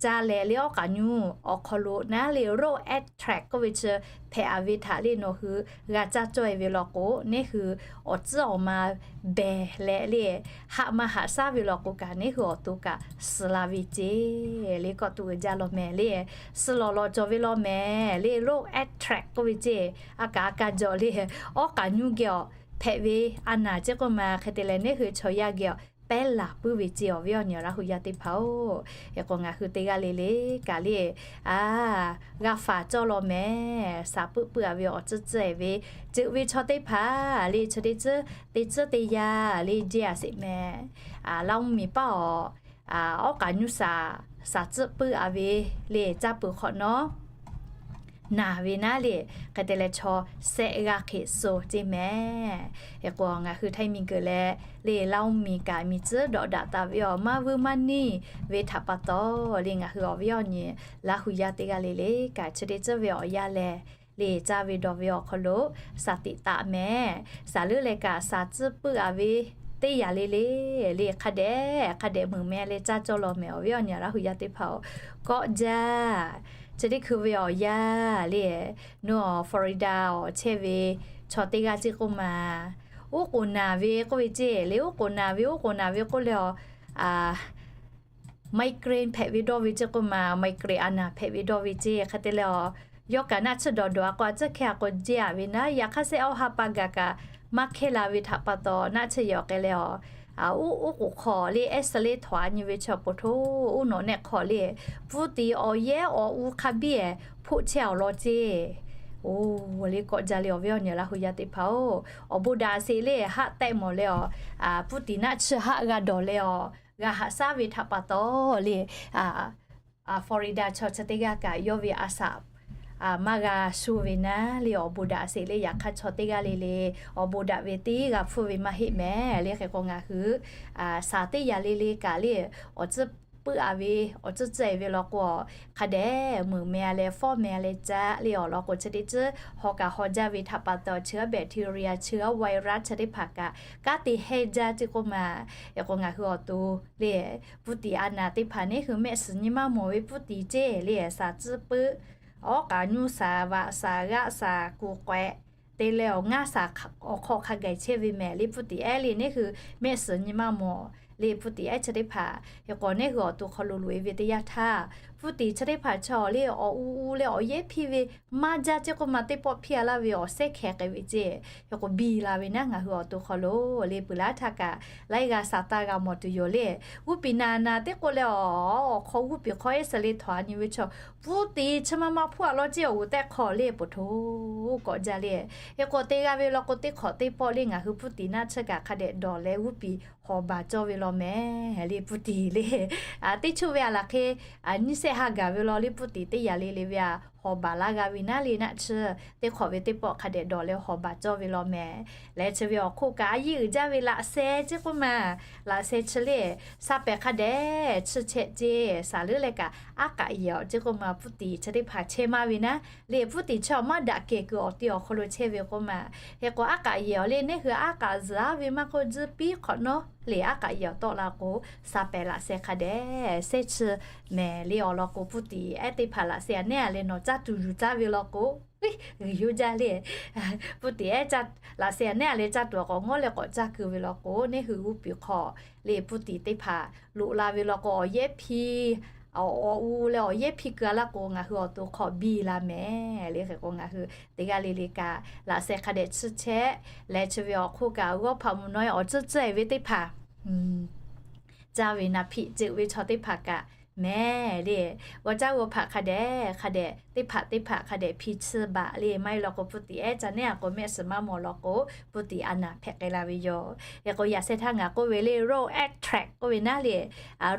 caˇ leh le, awˬ kaˍ nyuˇ awˬ hk'aw lo naˉ le โรคแอนแทรกซ์ k'oˆ ve chi hpehꞈ a ve htaꞈ le nawˬ hui g'a caˇ cawˇ e ve law k'o, neˇ hui awˬ tcuhˉ awˬ ma behˬ leh le, haꞈ ma haꞈ shaˉ ve law k'o kaꞈ, neˇ hui awˬ to kaꞈ suhˍ la ve ceˇ le, kawˆ tuˬ uiˍ jaˇ law mehˍ le. Suhˍ lawˬ lawˬ cawˬ ve law mehˍ le, โรคแอนแทรกซ์ k'oˆ ve ceˇ, a kaꞈ a kaꞈ jaw le, awˬ kaˍ nyuˇ geh awˬ hpehꞈ ve a naˍ ceˇ k'oˆ ma, hk'e te leh neˇ hui chaw yaˇ geh awˬ pehˉ laˬ puiˉ ve ceˇ, awˬ viˉ awˬ nyi Laˇ hu yaˇ teˇ hpaˍ-oˬ. Hk'e k'o ngaˬ hui teˇ g'aˇ le le kaꞈ le, a, g'a faˍ cawˇ law mehˍ. Shaˍ puiˆ puiˆ a ve awˬ tcuhˇ tcuhˇ e ve ceuˬ ve chaw teˇ hpaˍ le, chi teˇ tcuhˇ teˇ tcuhˇ teˇ yanˇ le jehˇ a sheˍ mehˍ. Laˇ mvuhˇmiˬ paˇ awˬ, awˬ kaˍ nyuˇ shaˍ, shaˍ tcuhˇ puiˆ a ve le caˇ peuˬ hk'awꞈ nawˉ naˬ ve naˉ le, hk'e te leh chaw shehˆ g'aˇ hk'e suh ceˇ mehˍ. Hk'e k'o ngaˬ hui htaiˇ miˬguiˬ leh le Laˇ mvuhˇmiˬ kaꞈ miˬ tcuhˉ dawꞈ daꞈ taˍ ve awˬ maˇ vuiˇ maˇ neˇ ve htaꞈ pa taw le, ngaˬ hui awˬ viˉ awˬ nyi Laˇ hu yaˇ teˇ g'aˇ le le kaꞈ chi teˇ tcuhˇ ve awˬ yanˇ lehˬ le caˇ ve dawˬ ve awˬ hk'aw lo shaˍ tiꞈ taˍ mehˍ. Shaˍ leuˉ leh kaꞈ shaˍ tcuhˇ puiˆ a ve teˇ yanˇ le le, le hk'a dehꞈ hk'a dehꞈ meuꞈ meh leh caˇ cawˇ law mehˍ awˬ viˉ awˬ nyi Laˇ hu yaˇ teˇ hpaˍ-oˬ. Kawˆ jaˇ. Chi teˇ hkui ve awˬ yanˇ le, nawˬ Florida awˬ chehˇ ve chaw teˇ g'aˇ ceˇ k'oˆ ma, uˉ k'oˍ naˍ ve k'oˆ ve ceˇ le, uˉ k'oˍ naˍ ve, uˉ k'oˍ naˍ ve k'oˆ leh a, migraine hpehꞈ ve dawˇ ve ceˇ k'oˆ ma, migraine a naˍ hpehꞈ ve dawˇ ve ceˇ hk'e te leh a, yawˇ kaꞈ naˆ tsuhˇ dawˬ dawˬ a k'o a tcuhˇ hkehˇ a k'o jehˇ a ve naˉ, yaꞈ hk'aˇ shehˆ awˇ ha pa gaˬ kaꞈ maˇ hkehˇ la ve htaꞈ pa taw naˆ tsuhˇ yehˬ awˬ k'ai leh a, uˉ k'oˍ hk'aw le X-ray htawnˍ a nyi ve chaw po hto, uˉ nawꞈ nehˆ hk'aw le, pfuhˇ tiˍ awˬ yehˉ awˬ u hk'a biˇ hpfuhˆ chehˇ awˬ lawn ceˇ. Oˬ, le kawˆ jaˇ le awˬ viˉ awˬ nyi Laˇ hu yaˇ teˇ hpaˍ-oˬ, awˬ bon daꞈ sheˍ le haˆ tehˆ mawˬ leh a, pfuhˇ tiˍ naˆ tsuhˇ haˆ g'a dawˬ leh a, g'a haꞈ shaˉ ve htaꞈ pa taw le, Florida chaw chi teˇ g'aˇ kaꞈ yawˇ ve a saꞈ maˇ g'a shu ve naˉ le awˬ bon daꞈ sheˍ le, yaꞈ hk'aˇ chaw teˇ g'aˇ le le awˬ bon daꞈ ve teˇ g'aˇ hpfuhˇ ve maˇ heˆ mehˍ le. Hk'e k'o ngaˬ hui shaˍ teˇ yanˇ le le kaꞈ le awˬ tcuhˇ puiˉ a ve, awˬ tcuhˇ tcuhˇ e ve law k'o, hk'a dehꞈ meuꞈ meh a leh fawˉ meh a leh caˇ le awˬ lawn k'o, chi teˇ tcuhˇ haw kaꞈ haw jaˇ ve htaꞈ pa taw, chi g'aˇ bacteria, chi g'aˇ virus chi teˇ hpaˍ kaꞈ kanˉ te heh jaˇ ceˇ k'oˆ ma. Hk'e k'o ngaˬ hui awˬ to le, pfuhˇ tiˍ a naˍ teˇ hpaˍ neˉ hui mehˆ suhˍ nyi maˇ mawˬ ve pfuhˇ tiˍ ceˇ le, shaˍ tcuhˇ puiˉ, awˉ k'aꞈ nyuˇ shaˍ, vaꞈ shaˍ, g'aˆ shaˍ, kuˬ k'awehꞈ te leh awˬ ngaˇ shaˍ awˬ hk'aw hk'a gaˬ chehˇ ve mehˍ le pfuhˇ tiˍ ehˉ le neˉ hui mehˆ suhˍ nyi maˇ mawˬ le pfuhˇ tiˍ ehˉ chi teˇ hpaˍ. Hk'e k'o neˉ hui awˬ to hk'aw lo loꞈ e ve teˇ yanˇ htaˇ, pfuhˇ tiˍ chi teˇ hpaˍ chaw le awˬ u u leh awˬ yehˉ hpiˇ ve maˇ jaˇ ceˇ k'oˆ ma, teˇ pawˆ hpiˇ a laˇ ve awˬ sehˉ hkeh k'ai ve ceˇ. Hk'e k'o biˇ la ve naˉ ngaˬ hui awˬ to hk'aw lo le peuˬ laˇ htaˇ kaꞈ laiˉ g'a shaˍ taˇ g'a mawˬ tuˬ yoˬ le. G'uˇ piˍ naˍ naˍ teˇ k'oˆ leh awˬ, awˬ hk'aw g'uˇ piˍ hk'aw X-ray htawnˍ a nyi ve chaw pfuhˇ tiˍ chi ma ma hpfuhˇ a lawn ceˇ awˬ g'uˬ tehꞈ hk'aw le po hto kawˆ jaˇ le. Hk'e k'o te g'a ve law k'o teˇ hk'awꞈ teˇ pawˆ le ngaˬ hui pfuhˇ tiˍ naˆ tsuhˇ kaꞈ hk'a dehꞈ dawˬ leh g'uˇ piˍ hawˍ baˬ cawˇ ve law mehˍ le pfuhˇ tiˍ le. Teˇ chuˇ ve a laˬ hk'e nyiˇ sehˆ ha gaˬ ve law le pfuhˇ tiˍ teˇ yanˇ le le ve a hawˍ baˬ laˇ g'a ve naˉ le naˆ tsuhˇ teˇ hk'awꞈ ve teˇ pawˆ hk'a dehꞈ dawˬ leh hawˍ baˬ cawˇ ve law mehˍ. Leh chi ve awˬ hk'oˆ kaꞈ a yiˇ uiˍ jaˇ ve laꞈ sheh ceˇ k'oˆ ma, laꞈ sheh chi le shaˍ pehˍ hk'a dehꞈ chiˇ chehˆ ceˇ, shaˍ leuˉ leh kaꞈ aˉ k'aꞈ yehˬ awˬ ceˇ k'oˆ ma pfuhˇ tiˍ chi teˇ hpaˍ chehˇ maˇ ve naˉ le pfuhˇ tiˍ chi awˬ maˇ daꞈ kehˬ kuiˬ awˬ te awˬ hk'aw lo chehˇ ve k'oˆ ma. Hk'e k'o aˉ k'aꞈ yehˬ awˬ le neˉ hui aˉ k'aꞈ zuhˬ aˉ ve maˇ k'oˆ tzuhˇ piˉ hk'awꞈ nawˉ le aˉ k'aꞈ yehˬ awˬ tawˆ la k'o, shaˍ pehˍ laꞈ sheh hk'a dehꞈ shehˇ chi mehˍ le awˬ lawn k'o pfuhˇ tiˍ ehˉ teˇ hpaˍ laꞈ sheh a neˉ a leh nawˬ caˇ tuˬ yuˬ caˇ ve law k'o, g'uiˬ yoˇ jaˇ le. Pfuhˇ tiˍ ehˉ laꞈ sheh a neˉ a leh caˇ tuˬ awˬ k'awꞈ ngawˉ leh k'awꞈ caˇ keu ve law k'o, neˉ hui g'uˇ piˍ hk'aw le pfuhˇ tiˍ teˇ hpaˍ loꞈ la ve law k'o awˬ yehˉ hpiˇ awˬ u leh awˬ yehˉ hpiˇ keu a laˇ k'o ngaˬ hui awˬ to hk'aw biˇ la mehˍ le. Hk'e k'o ngaˬ hui teˇ g'aˇ le le kaꞈ laꞈ sheh hk'a dehꞈ chiˇ chehˆ leh chi ve awˬ hk'oˆ kaꞈ g'awˇ hpaꞈ mvuhˇ naw awˬ tcuhˇ tcuhˇ e ve teˇ hpaˍ caˇ ve naˍ hpiꞈ ceuˬ ve chaw teˇ hpaˍ kaꞈ mehˍ le. G'awˇ caˉ g'awˇ hpaꞈ hk'a dehꞈ hk'a dehꞈ teˇ hpaˍ teˇ hpaˍ hk'a dehꞈ hpi tsuhˇ baˬ le maˇ heˆ law k'o pfuhˇ tiˍ ehˉ ca neˉ a k'o mehˆ suhˍ maˇ mawˬ law k'o pfuhˇ tiˍ a naˍ hpehꞈ k'ai la ve yoˬ. Hk'e k'o yaꞈ sheh htaˇ ngaˬ k'oˆ ve le road antrax k'oˆ ve naˉ le,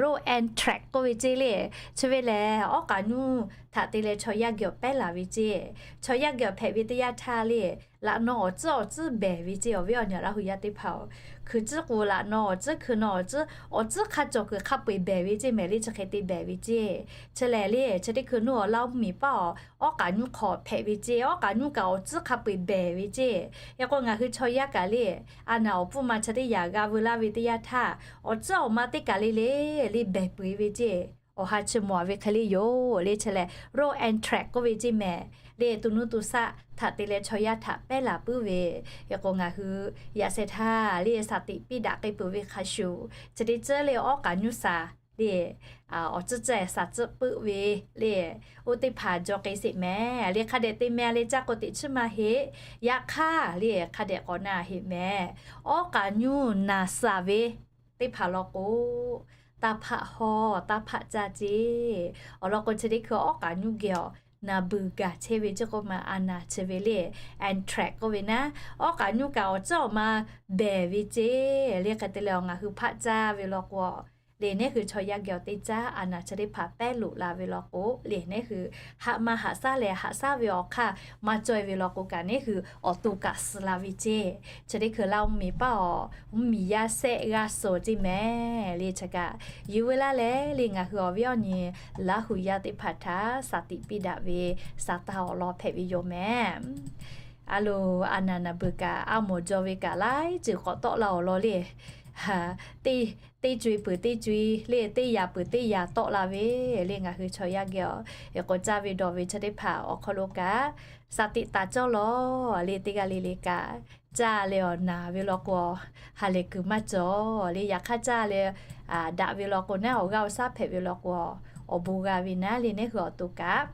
road antrax k'oˆ ve ceˇ le, chi ve lehˬ awˉ k'aꞈ nuˇ htaꞈ te leh chaw yaˇ geh awˬ pehˉ laˬ ve ceˇ. Chaw yaˇ geh awˬ hpehꞈ ve teˇ yanˇ htaˇ le laꞈ naw awˬ tcuhˉ awˬ tcuhˉ behˬ ve ceˇ awˬ viˉ awˬ nyi Laˇ hu yaˇ teˇ hpaˍ-oˬ. Hkui tcuhˉ k'o laꞈ naw awˬ tcuhˉ hkui naw awˬ tcuhˉ awˬ tcuhˉ hk'a cawˬ kuiˬ hk'a peu-eˬ behˬ ve ceˇ mehˍ le chi hk'e te behˬ ve ceˇ. Chi lehˬ le chi teˇ hkui nuˇ awˬ Laˇ mvuhˇ miˬ paˆ awˬ awˉ k'aꞈ nuˇ hk'aw hpehꞈ ve ceˇ. Awˉ k'aꞈ nuˇ kaꞈ awˬ tcuhˉ hk'a peu-eˬ behˬ ve ceˇ. Hk'e k'o ngaˬ hui chaw yaˇ kaꞈ le a naˍ awˬ pfuhˇ ma chi teˇ yanˇ g'a veu laˇ ve teˇ yanˇ htaˇ awˬ tcuhˉ awˬ ma teˇ kaˬ le le le behˬ peu-eˬ ve ceˇ. Awˬ ha chi mawˬ a ve hk'e le yoˬ le chi lehˬ road antrax k'oˆ ve ceˇ mehˍ le. To nuˇ to shaˆ htaꞈ te leh chaw yaˇ htaꞈ pehˉ laˬ puiˉ ve. Hk'e k'o ngaˬ hui yaꞈ sheh htaˇ le shaˍ tiꞈ piˇ daꞈ k'ai peuˬ ve hk'a shuˍ chi teˇ tcuhˉ le awˉ k'aꞈ nuˇ shaˍ le awˬ tcuhˉ tcuhˉ shaˍ tcuhˉ puiˆ ve le oˇ teˇ hpaˍ jaw k'ai sheˍ mehˍ le. Hk'a dehꞈ te meh le caˇ k'o teꞈ chiˉ maˇ heˆ. Yaꞈ hk'aˇ le hk'a dehꞈ k'awꞈ na heˆ mehˍ. Awˉ k'aꞈ nuˇ naˍ shaˍ ve teˇ hpaˍ law k'o, taˇ hpaˆ hawˇ taˇ hpaˆ caˇ ceˇ. Awˬ lawn k'o chi teˇ hkui awˉ k'aꞈ nuˇ geh awˬ naˍ beuˬ gaˬ chehˇ ve ceˇ k'oˆ ma a naˍ chi ve le antrax k'oˆ ve naˉ, awˉ k'aꞈ nuˇ kaꞈ awˬ tcuhˉ awˬ ma behˬ ve ceˇ. Le hk'e te leh awˬ ngaˬ hui hpaˆ caˇ ve law k'o le neˉ hui chaw yaˇ geh awˬ teˇ caˉ a naˍ chi teˇ hpaˍ pehˉ loꞈ la ve law k'o le neˉ hui haꞈ ma haꞈ shaˉ leh haꞈ shaˉ ve awˬ hk'aˇ maˇ cawˇ e ve law k'o kaꞈ neˉ hui awˬ to kaꞈ suh la ve ceˇ. Chi teˇ hkui Laˇ mvuhˇ miˬ paˆ awˬ mvuhˇ miˬ yaˇ shehˆ g'aˇ suh ceˇ mehˍ le chi kaꞈ yuˬ veu laˇ leh le ngaˬ hui awˬ viˉ awˬ nyi Laˇ hu yaˇ teˇ hpaˍ htaꞈ shaˍ tiꞈ piˇ daꞈ ve shaˍ taˇ awˬ lawn hpehꞈ ve yoˬ mehˍ. A loˬ, a naˍ naˍ beuˬ kaꞈ a mawˬ jaw ve kaꞈ laiˉ ceuˬ k'awꞈ tawˆ la awˬ lawn le. teˇ co e peuˬ teˇ co e le, teˇ yanˇ peuˬ teˇ yanˇ tawˆ la ve le. Ngaˬ hui chaw yaˇ geh awˬ e k'o caˇ ve dawˬ ve chi teˇ hpaˍ awˬ hk'aw lo kaꞈ, saˍ tiꞈ taˍ cawˇ lawˬ le. Teˇ g'aˇ le le kaꞈ caˇ leh awˬ naˍ ve law k'o, ha lehˬ kuiˬ maˇ cawˬ le. Yaꞈ hk'aˇ caˇ leh daꞈ ve law k'o naˉ, awˬ g'aˇ awˬ shaˉ hpehꞈ ve law k'o, awˬ bon g'a ve naˉ le. Neˇ hui awˬ to kaꞈ,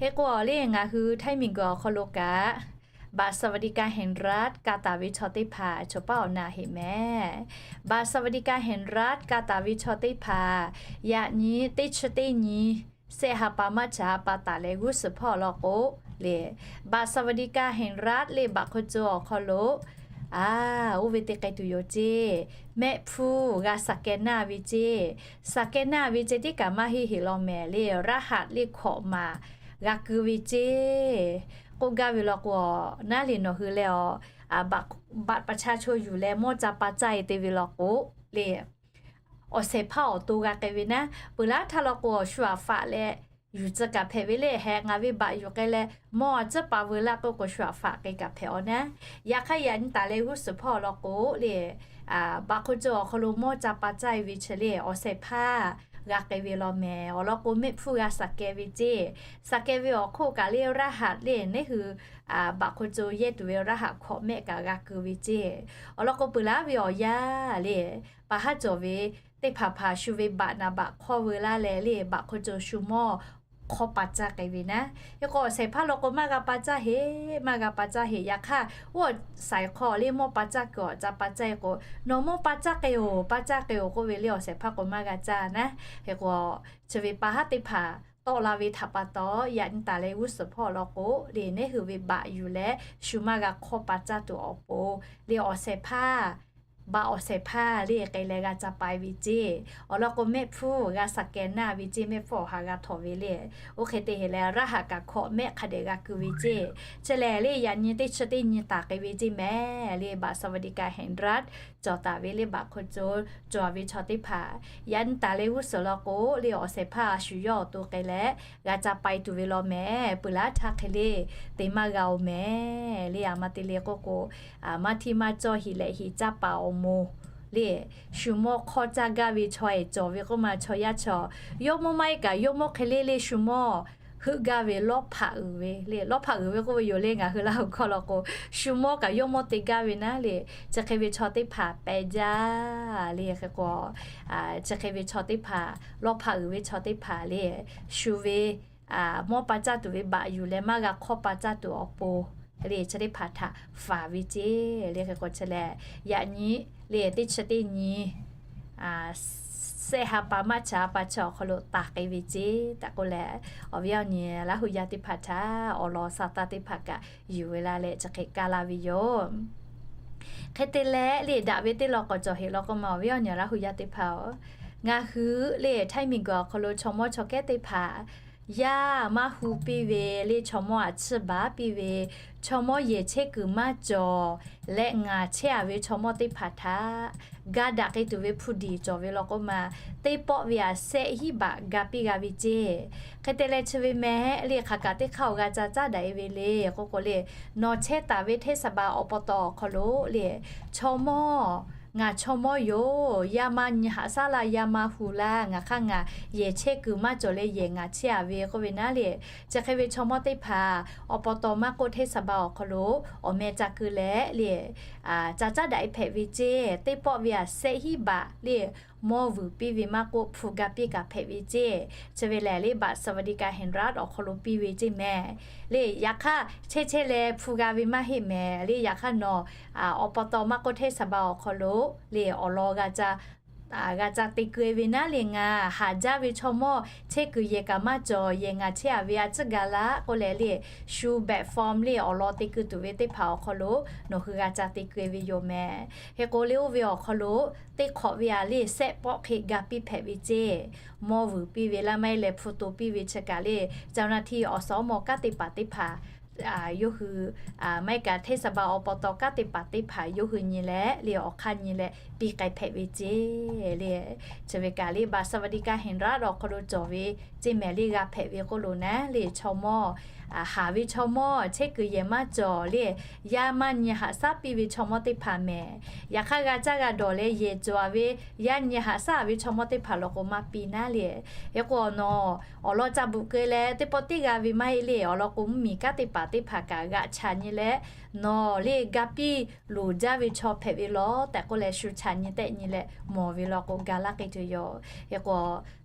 hk'e k'o le ngaˬ hui Htaiˇ miˬguiˬ awˬ hk'aw lo kaꞈ บัตรสวัสดิการแห่งรัฐ ka taˍ ve chaw teˇ hpaˍ choˬ paˉ awˬ na heˆ mehˍ. บัตรสวัสดิการแห่งรัฐ ka taˍ ve chaw teˇ hpaˍ, yaꞈ nyi teˇ chi teˇ nyi sehˆ ha pa maˇ cha pa taˍ leh g'uˇ suhˍ hpawˇ law k'o le, บัตรสวัสดิการแห่งรัฐ le บัตรคนจน awˬ hk'aw lo a, oˇ ve te k'ai tuˬ yoˬ ceˇ. Mehˆ hpfuhˇ g'a สแกน naˇ ve ceˇ. สแกน naˇ ve ceˇ tiˉ kaꞈ maˇ heˆ heˆ law mehˍ le, รหัส le hkawꞈ maˍ g'a keu ve ceˇ. K'oˆ gaˇ ve law k'o, naˉ le nawˬ hui leh awˬ บัตรประชาชน yuˬ leh mawˇ ca pa caˇ e te ve law k'o le, awˬ shehˍ hpaˇ awˬ to g'a k'ai ve naˉ. Peuˬ laˇ htaˇ law k'o, shu aꞈ faꞈ leh yuˬ tcuh kaꞈ hpehꞈ ve le. Heh ngaˬ ve บัตร yuˬ k'ai leh mawˇ a ciˉ pa veu laˇ k'oˆ k'o, shu aꞈ faꞈ k'ai kaꞈ hpehꞈ awˬ naˉ. Yaꞈ hk'aˇ yaꞈ nyi taˍ leh g'uˇ suhˍ hpawˇ law k'o le, บัตรคนจน awˬ hk'aw lo mawˇ ca pa caˇ e ve chi le awˬ shehˍ hpaˇ g'a k'ai ve law mehˍ. Awˬ lawn k'o, mehˆ hpfuhˇ g'a สแกน ve ceˇ. สแกน ve awˬ hk'oˆ kaꞈ le รหัส le neˇ hui บัตรคนจน yehˇ tuˬ ve รหัส hkawꞈ mehˆ kaꞈ g'a keu ve ceˇ. Awˬ lawn k'o, peuˬ laˇ ve awˬ yanˇ le, pa haˉ cawˬ ve teˇ hpaˍ hpaˍ shu ve บัตร naˍ บัตร hk'awˇ veu laˇ leh le, บัตรคนจน shu mawˇ hk'awˇ pa caˇ k'ai ve naˉ. Hk'e k'o, awˬ shehˍ hpaˇ law k'o maˇ g'a pa caˇ heˆ, maˇ g'a pa caˇ heˆ. Yaꞈ hk'aˇ, oˇ awˬ saiˍ hk'aw le mawˇ pa caˇ kuiˬ awˬ ca pa caˇ e k'o, nawˬ mawˇ pa caˇ k'ai-oˬ, pa caˇ k'ai-oˬ k'oˆ ve le, awˬ shehˍ hpaˇ k'o maˇ g'a caˇ naˉ. Hk'e k'o, chi ve pa haˉ teˇ hpaˍ tawˆ la ve htaꞈ pa taw, yaꞈ nyi taˍ leh g'uˇ suhˍ hpawˇ law k'o le, neˇ hui ve บัตร yuˬ leh shu maˇ g'a hk'awˇ pa caˇ tuˬ awˬ pon le, awˬ shehˍ hpaˇ, บัตร awˬ shehˍ hpaˇ le k'ai leh g'a ca pa e ve ceˇ. Awˬ lawn k'o, mehˆ hpfuhˇ g'a สแกน naˇ ve ceˇ, mehˆ hpfuhˇ awˬ ha g'a htawꞈ ve le. Oˇ hk'e te heˆ leh รหัส kaꞈ hkawꞈ mehˆ hk'a dehꞈ g'a keu ve ceˇ. Chi lehˬ le, yaꞈ nyi teˇ chi teˇ nyi taˍ k'ai ve ceˇ mehˍ le, บัตรสวัสดิการแห่งรัฐ cawˬ taˍ ve le, บัตรคนจน cawˬ ve chaw teˇ hpaˍ. Yaꞈ nyi taˍ leh g'uˇ suhˍ law k'o le, awˬ shehˍ hpaˇ shu yawˇ awˬ to k'ai leh g'a ca pa e tuˬ ve law mehˍ. Peuˬ laˇ htaˇ hk'e le te maˇ g'a-oˬ mehˍ le. Aˬ ma te le k'oˆ k'o, maˇ htiˇ maˇ cawˇ hiˍ lehꞈ hiˍ caˇ paˍ awˬ moˍ le, shu mawˇ hk'awˇ caˇ gaˇ ve chaw ehˍ cawˬ ve k'oˆ ma, chaw yaˇ chaw, yawˇ mawˇ maˇ heˆ kaꞈ yawˇ mawˇ hk'e le le shu mawˇ heuˆ gaˇ ve lawˇ hpaꞈ uiˍ ve le. Lawˇ hpaꞈ uiˍ ve k'oˆ ve yoˬ le, ngaˬ hui Laˇ huˍ hkawˇ law k'o, shu mawˇ kaꞈ yawˇ mawˇ te gaˇ ve naˉ le. Chi hk'e ve chaw teˇ hpaˍ pehˬ jaˇ le. Hk'e k'o, chi hk'e ve chaw teˇ hpaˍ, lawˇ hpaꞈ uiˍ ve chaw teˇ hpaˍ le, shu ve mawˇ pa caˇ tuˬ ve บัตร yuˬ leh maˇ g'a hk'awˇ pa caˇ tuˬ awˬ pon le, chi teˇ hpaˍ htaꞈ faˍ ve ceˇ le. Hk'e k'o chi lehˬ, yaꞈ nyi le teˇ chi teˇ nyi sehˆ ha pa maˇ cha pa chi awˬ hk'aw lo taˍ k'ai ve ceˇ tehꞈ k'oˆ leh, awˬ viˉ awˬ nyi Laˇ huˍ yaˇ teˇ hpaˍ htaꞈ awˬ lawn sha taˇ teˇ hpaˍ kaꞈ yuˬ ve laˇ leh chi hk'e kaˇ laˇ ve yoˬ. Hk'e te leh le, daꞈ ve teˇ lawn k'awꞈ cawˬ heˆ law k'o ma, awˬ viˉ awˬ nyi Laˇ huˍ yaˇ teˇ hpaˍ-oˬ, ngaˬ hui le Htaiˇ miˬguiˬ awˬ hk'aw lo chaw mawˇ chaw kehˉ teˇ hpaˍ yaˇ maˇ hu piˇ ve le, chaw mawˇ aꞈ chiˇ baˬ piˇ ve, chaw mawˇ yehˬ chehˇ kuiˬ maˇ cawˬ leh ngaˬ chehˇ a ve chaw mawˇ teˇ hpaˍ htaꞈ ga daꞈ k'ai tuˬ ve hpu diˬ cawˬ ve law k'o ma, teˇ pawˆ ve aꞈ sehˆ hiˉ baꞈ ga piˇ g'a ve ceˇ. Hk'e te leh chi ve mehˍ le, hk'aˬ kaꞈ teˇ hk'aˇ awˬ g'a ca caˉ daꞈ e ve le k'oˆ k'o le, nawˬ chehˇ taˍ ve เทศบาล awˬ pa taw awˬ hk'aw lo le, chaw mawˇ, ngaˬ chaw mawˇ yoˬ, yaˇ maˇ nyi haꞈ shaˉ laˇ, yaˇ maˇ hu laˇ, ngaˬ hk'aˇ ngaˬ yehˬ chehˇ kuiˬ maˇ cawˬ leh yehˬ ngaˬ chehˇ a ve k'oˆ ve naˉ le. Chi hk'e ve chaw mawˇ teˇ hpaˍ awˬ pa taw maˇ k'oˆ เทศบาล awˬ hk'aw lo awˬ meh ca keu leh le, ca caˉ daꞈ e hpehꞈ ve ceˇ. Teˇ pawˆ ve aꞈ sehˆ hiˉ baꞈ le mawˇ vuiˬ piˇ ve maˇ k'oˆ, hpu ga piˇ kaꞈ hpehꞈ ve ceˇ. Chi ve lehˬ le, บัตรสวัสดิการแห่งรัฐ awˬ hk'aw lo piˇ ve ceˇ mehˍ le. Yaꞈ hk'aˇ chehˇ chehˇ leh hpu ga ve maˇ heˆ mehˍ le. Yaꞈ hk'aˇ nawˬ awˬ pa taw maˇ k'oˆ เทศบาล awˬ hk'aw lo le awˬ lawn g'a ca te keu e ve naˉ le, ngaˬ haꞈ jaˇ ve chaw mawˇ chehˇ kuiˬ yehˬ kaꞈ maˇ cawˬ, yehˬ ngaˬ chehˇ a ve a ciˉ ga laˇ k'oˆ leh le, shu แบบฟอร์ม le awˬ lawn te keu tuˬ ve teˇ hpaˍ awˬ hk'aw lo nawˬ hui g'a ca te keu e ve yoˬ mehˍ. Hk'e k'o le, oˇ ve awˬ hk'aw lo teˇ hk'awꞈ ve aꞈ le sehˆ pawˆ hk'e ga piˇ hpehꞈ ve ceˇ. Mawˇ vuiˬ piˇ ve laˇ maˇ heˆ leh hpu to piˇ ve chi kaꞈ le, เจ้าหน้าที่ awˬ suhˍ awˬ mawˬ kanˉ te paˍ teˇ hpaˍ yawˇ hui maˇ heˆ kaꞈ เทศบาล awˬ pa taw kanˉ te paˍ teˇ hpaˍ yawˇ hui nyi leh le awˬ hk'aˇ nyi leh piˇ k'ai hpehꞈ ve ceˇ le. Chi ve kaꞈ le บัตรสวัสดิการแห่งรัฐ awˬ hk'aw lo cawˬ ve ceˇ mehˍ le. G'a hpehꞈ ve k'oˆ lo naˉ le, chaw mawˇ haˍ ve chaw mawˇ chehˇ kuiˬ yehˬ maˇ cawˬ le. Yaˇ maˇ nyi haꞈ shaˉ piˇ ve chaw mawˇ teˇ hpaˍ mehˍ. Yaꞈ hk'aˇ g'a caˇ g'a dawˬ leh yehˬ cawˬ ve, yaˇ nyi haꞈ shaˉ ve chaw mawˇ teˇ hpaˍ law k'o maˇ piˇ naˉ le. Hk'e k'o nawˬ awˬ lawn ca bvuhꞈ keu leh teˇ pawˆ teˇ g'aˇ ve maˇ heˆ le. Awˬ lawn k'o mvuhˇmiˬ kanˉ teˇ hpaˍ teˇ hpaˍ kaꞈ g'aꞈ chaꞈ nyi leh, nawˬ le ga piˇ loˍ jaˇ ve chaw hpehꞈ ve law tehꞈ k'oˆ leh shu chaꞈ nyi tehˆ nyi leh mawˬ ve law k'o ga laˇ k'ai tuˬ yoˬ. Hk'e k'o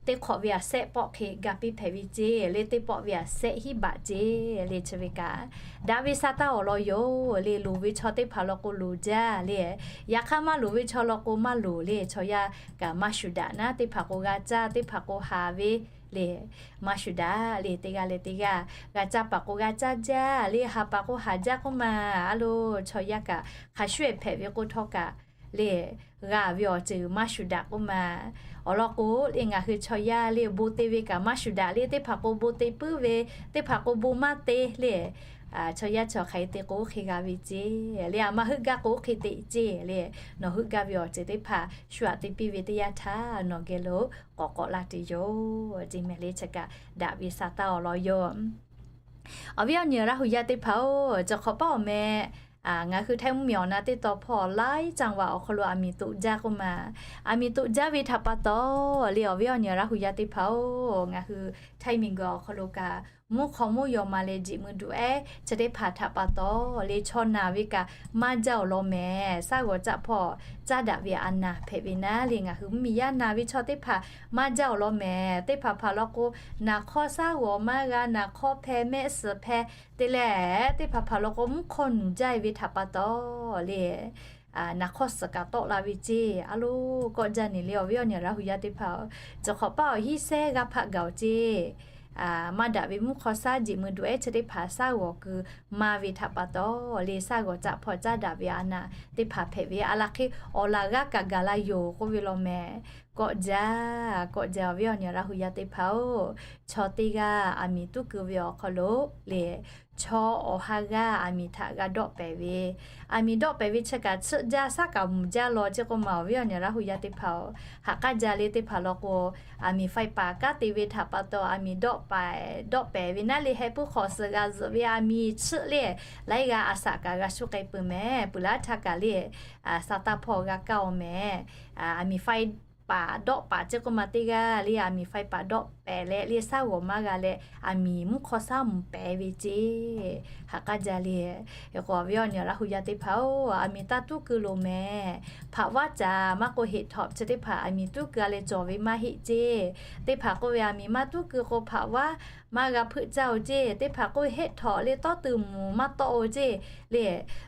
teˇ hk'awꞈ ve aꞈ sehˆ pawˆ hk'e ga piˇ hpehꞈ ve ceˇ le, teˇ pawˆ ve aꞈ sehˆ hiˉ baꞈ ceˇ le. Chi ve kaꞈ daꞈ ve sa taˇ awˬ lawn yoˬ le. Loˍ ve chaw teˇ hpaˍ law k'o loˍ jaˇ le. Yaꞈ hk'aˇ maˇ loˍ ve chaw law k'o maˇ loˍ le. Chaw yaˇ kaꞈ maˇ shuˍ daꞈ naˉ, teˇ hpaˍ k'o g'a caˇ, teˇ hpaˍ k'o haˍ ve le. Maˇ shuˍ daꞈ le. Teˇ g'aˇ leh teˇ g'aˇ g'a caˇ paˍ k'o g'a caˇ jaˇ le, haˍ paˍ k'o haˍ jaˇ k'oˆ ma, a lo chaw yaˇ kaꞈ hk'a shuˉ ehˍ hpehꞈ ve k'oˆ htawˇ kaꞈ le, g'a ve awˬ ceuˬ maˇ shuˍ daꞈ k'oˆ ma. Awˬ lawn k'o le ngaˬ hui chaw yaˇ le bon te ve kaꞈ maˇ shuˍ daꞈ le. Teˇ hpaˍ k'o bon te puiˉ ve, teˇ hpaˍ k'o bon maˇ te le. Chaw yaˇ chaw hk'aˬ hk'e te k'o oˇ hk'e g'a ve ceˇ le. Aˬ ma heuˆ gaˇ k'o oˇ hk'e te ceˇ le. Nawˬ heuˆ gaˇ ve awˬ ceuˬ teˇ hpaˍ shu aꞈ te piˇ ve teˇ yanˇ htaˇ nawˬ geh lo k'awꞈ k'awꞈ la tuˬ yoˬ ceˇ mehˍ le. Chi kaꞈ daꞈ ve sa taˇ awˬ lawn yoˬ. Awˬ viˉ awˬ nyi Laˇ hu yaˇ teˇ hpaˍ-oˬ, chi hk'awꞈ paˉ awˬ meh ngaˬ hui htaiˇ mvuhˇmiˬ awˬ na teˇ taw hpawˇ laiˉ caˇ vaꞈ awˬ hk'aw lo aˬ miˍ toꞈ jaˇ k'oˆ ma. Aˬ miˍ toꞈ jaˇ ve htaꞈ pa taw le, awˬ viˉ awˬ nyi Laˇ hu yaˇ teˇ hpaˍ-oˬ, ngaˬ hui htaiˇ miˬguiˬ awˬ hk'aw lo kaꞈ mvuhˇ hk'aw mvuhˇ yaw ma leh jiꞈ mui duꞈ ehˉ chi teˇ hpaˍ htaꞈ pa taw le chaw naˬ ve kaꞈ maˇ jaˇ awˬ lawn mehˍ. Shaˉ g'awˬ caˆ hpawˇ caˉ daꞈ ve aˬ naˍ hpehꞈ ve naˉ le. Ngaˬ hui mvuhˇmiˬ yaˇ naˬ ve chaw teˇ hpaˍ maˇ jaˇ awˬ lawn mehˍ. Teˇ hpaˍ hpaˍ law k'o naˬ hk'awˇ shaˉ g'awˬ maˇ g'a, naˬ hk'awˇ hpeh mehˆ suhˍ hpeh te leh, teˇ hpaˍ hpaˍ law k'o mvuhˇ hk'aw nuˬ jaˇ ve htaꞈ pa taw le naˬ hk'awˇ suhˍ kaꞈ tawˆ la ve ceˇ. A lo kawˆ jaˇ neˬ le, awˬ viˉ awˬ nyi Laˇ hu yaˇ teˇ hpaˍ-oˬ, chi hk'awꞈ paˉ awˬ hiˉ sehˉ g'aˇ hpaˆ gaˬ-oˬ ceˇ. Maˇ daꞈ ve mvuhˇ hk'aw shaˉ jiꞈ mui duꞈ ehˉ chi teˇ hpaˍ shaˉ g'awˬ keu maˇ ve htaꞈ pa taw le shaˉ g'awˬ caˆ hpawˇ caˉ daꞈ ve aˬ naˍ teˇ hpaˍ hpehꞈ ve aˬ laˬ hk'e awˬ laˬ g'aˇ kaꞈ gaˬ la yoˬ k'oˆ ve law mehˍ. Kawˆ jaˇ, kawˆ jaˇ awˬ viˉ awˬ nyi Laˇ hu yaˇ teˇ hpaˍ-oˬ, chaw teˇ g'aˇ aˬ miˍ tuˉ keu ve awˬ hk'aw lo le chaw awˬ ha g'aˇ aˬ miˍ htaꞈ g'a dawˆ pehˍ ve, aˬ miˍ dawˆ pehˍ ve chi kaꞈ tsuhˆ jaˇ shaˉ kaꞈ mvuhˬ jaˇ law ceˇ k'oˆ ma. Awˬ viˉ awˬ nyi Laˇ hu yaˇ teˇ hpaˍ-oˬ, haꞈ k'aˇ jaˇ le teˇ hpaˍ law k'o aˬ miˍ faiˇ paˍ kanˉ te ve htaꞈ pa taw aˬ miˍ dawˆ pehˍ, dawˆ pehˍ ve naˉ le heh puiˉ hk'awꞈ suhˍ g'a zuhꞈ ve aˬ miˍ tsuhˆ le laiˉ g'aˇ aˬ shaꞈ kaꞈ g'a shuˉ k'ai peuˬ mehˍ. Peuˬ laˇ htaˇ kaꞈ le shaˍ taˇ hpawˇ g'a kaˇ-oˬ mehˍ. Aˬ miˍ faiˇ paˍ dawˆ paˍ ceˇ k'oˆ ma teˇ g'aˇ le aˬ miˍ faiˇ paˍ dawˆ pehˍ leh le shaˉ g'awˬ maˇ g'a leh aˬ miˍ mvuhˇ hk'aw shaˉ mvuhˬ pehˍ ve ceˇ. Haꞈ k'aˇ jaˇ le. Hk'e k'o awˬ viˉ awˬ nyi Laˇ hu yaˇ teˇ hpaˍ-oˬ, aˬ miˍ taˇ tuˉ keu loˍ mehˍ. Hpaꞈ vaˉ caˍ maˇ k'oˆ heˆ htawꞈ chi teˇ hpaˍ aˬ miˍ tuˉ keu a leh cawˬ ve maˇ heˆ ceˇ. Teˇ hpaˍ k'oˆ ve aˬ miˍ maˇ tuˉ keu k'o hpaꞈ vaˉ maˇ g'a hpeuˆ caˇ-oˬ ceˇ. Teˇ hpaˍ k'oˆ heˆ htawꞈ le tawˇ tuˬ mvuhˬ maˇ tawˆ-oˬ ceˇ le.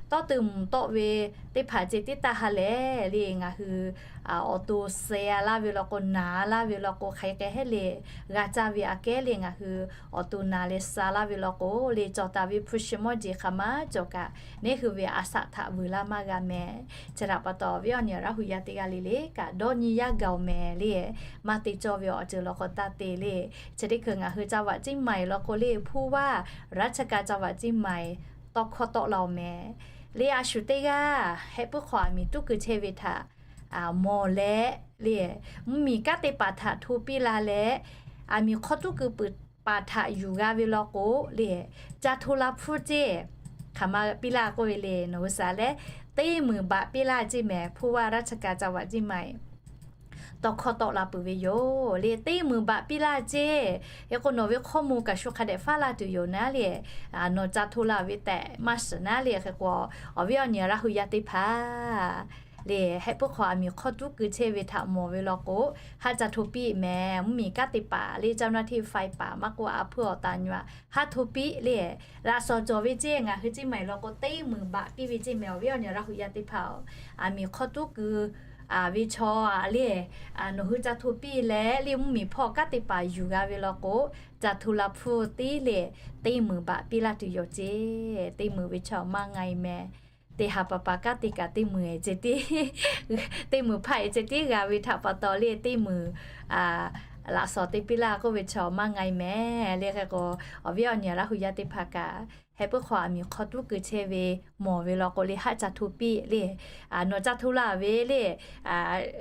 Tawˇ tuˬ mvuhˬ tawˆ ve teˇ hpaˍ ceˇ tiˉ taˇ ha lehˬ le ngaˬ hui awˬ to suh-a laˇ ve law k'o, naˬ laˇ ve law k'o, hk'aˬ hk'e hehˉ le g'a caˇ ve aꞈ kehˉ le ngaˬ hui awˬ to naˬ leh suh-a laˇ ve law k'o le, cawˬ taˍ ve hpu shi mawˇ jeˬ hk'aˬ ma cawˬ kaꞈ, neˇ hui ve aˬ shaꞈ htaꞈ vuiˬ laˇ maˇ g'a mehˍ. Chi htaꞈ pa taw awˬ viˉ awˬ nyi Laˇ hu yaˇ teˇ g'aˇ le le kaꞈ dawˇ nyi yaˇ gaˬ-oˬ mehˍ le. Maˇ te cawˇ ve awˬ ceuˬ law k'o taˇ te le. Chi teˇ hkui ngaˬ hui จังหวัดเชียงใหม่ law k'o le ผู้ว่าราชการจังหวัดเชียงใหม่ tawˇ hkawˇ tawˆ la-oˬ mehˍ. Le a shu teˇ g'aˇ heh puiˉ hk'awꞈ aˬ miˍ tuˉ keu chehˇ ve htaꞈ mawˬ leh le, mvuhˇmiˬ kanˉ teˇ hpaˍ htaꞈ hto piˇ la leh, aˬ miˍ hk'awˇ tuˉ keu peuˬ paˍ htaꞈ yuˬ g'a ve law k'o le, ca hto la hpfuhˇ ceˇ. Hk'aˬ ma piˇ laˇ k'oˆ ve le, nawˬ hui shaˍ leh teˇ muiˬ baꞈ piˇ laˇ ceˇ mehˍ. ผู้ว่าราชการจังหวัดเชียงใหม่ tawˇ hkawˇ tawˆ la peuˬ ve yoˬ le. Teˇ muiˬ baꞈ piˇ laˇ ceˇ. Hk'e k'o nawˬ ve hkawˇ mvuh kaꞈ shu hk'a dehꞈ faˉ laˇ tuˬ yoˬ naˉ le. Nawˬ ca hto la ve tehꞈ maˇ shiˍ naˉ le. Hk'e k'o awˬ viˉ awˬ nyi Laˇ hu yaˇ teˇ hpaˍ le, heh puiˉ hk'awꞈ aˬ miˍ hk'awˇ tuˉ keu chehˇ ve htaꞈ mawˬ ve law k'o, haˉ ca hto piˇ mehˍ. Mvuhˇmiˬ kanˉ te paˍ le เจ้าหน้าที่ faiˇ paˍ maˇ k'oˆ, a hpui awˬ taˍ nyi-a haˉ hto piˇ le. Laꞈ shawnˍ cawˬ ve ceˇ ngaˬ hui ceˇ maˬ-eˬ law k'o teˇ muiˬ baꞈ piˇ ve ceˇ mehˍ. Awˬ viˉ awˬ nyi Laˇ hu yaˇ teˇ hpaˍ-oˬ, aˬ miˍ hk'awˇ tuˉ keu ve chaw le, nawˬ hui ca hto piˇ leh le mvuhˇmiˬ hpawˇ kanˉ te paˍ yuˬ g'a ve law k'o, ca hto la hpfuhˇ tiˉ le, teˇ muiˬ baꞈ piˇ laˇ tuˬ yoˬ ceˇ. Teˇ muiˬ ve chaw maˇ nga-e mehˍ. Teˇ ha pa pa kanˉ te kaꞈ teˇ muiˬ-e ceˇ tiˉ, teˇ muiˬ hpaˇ-e ceˇ tiˉ g'a ve htaꞈ pa taw le teˇ muiˬ laꞈ shawnˍ te piˇ laˇ k'oˆ ve chaw maˇ nga-e mehˍ le. Hk'e k'o awˬ viˉ awˬ nyi Laˇ hu yaˇ teˇ hpaˍ kaꞈ heh puiˉ hk'aw aˬ miˍ hk'aw tuˉ keu chehˇ ve mawˬ ve law k'o le, haˆ ca hto piˇ le, nawˬ ca hto la ve le,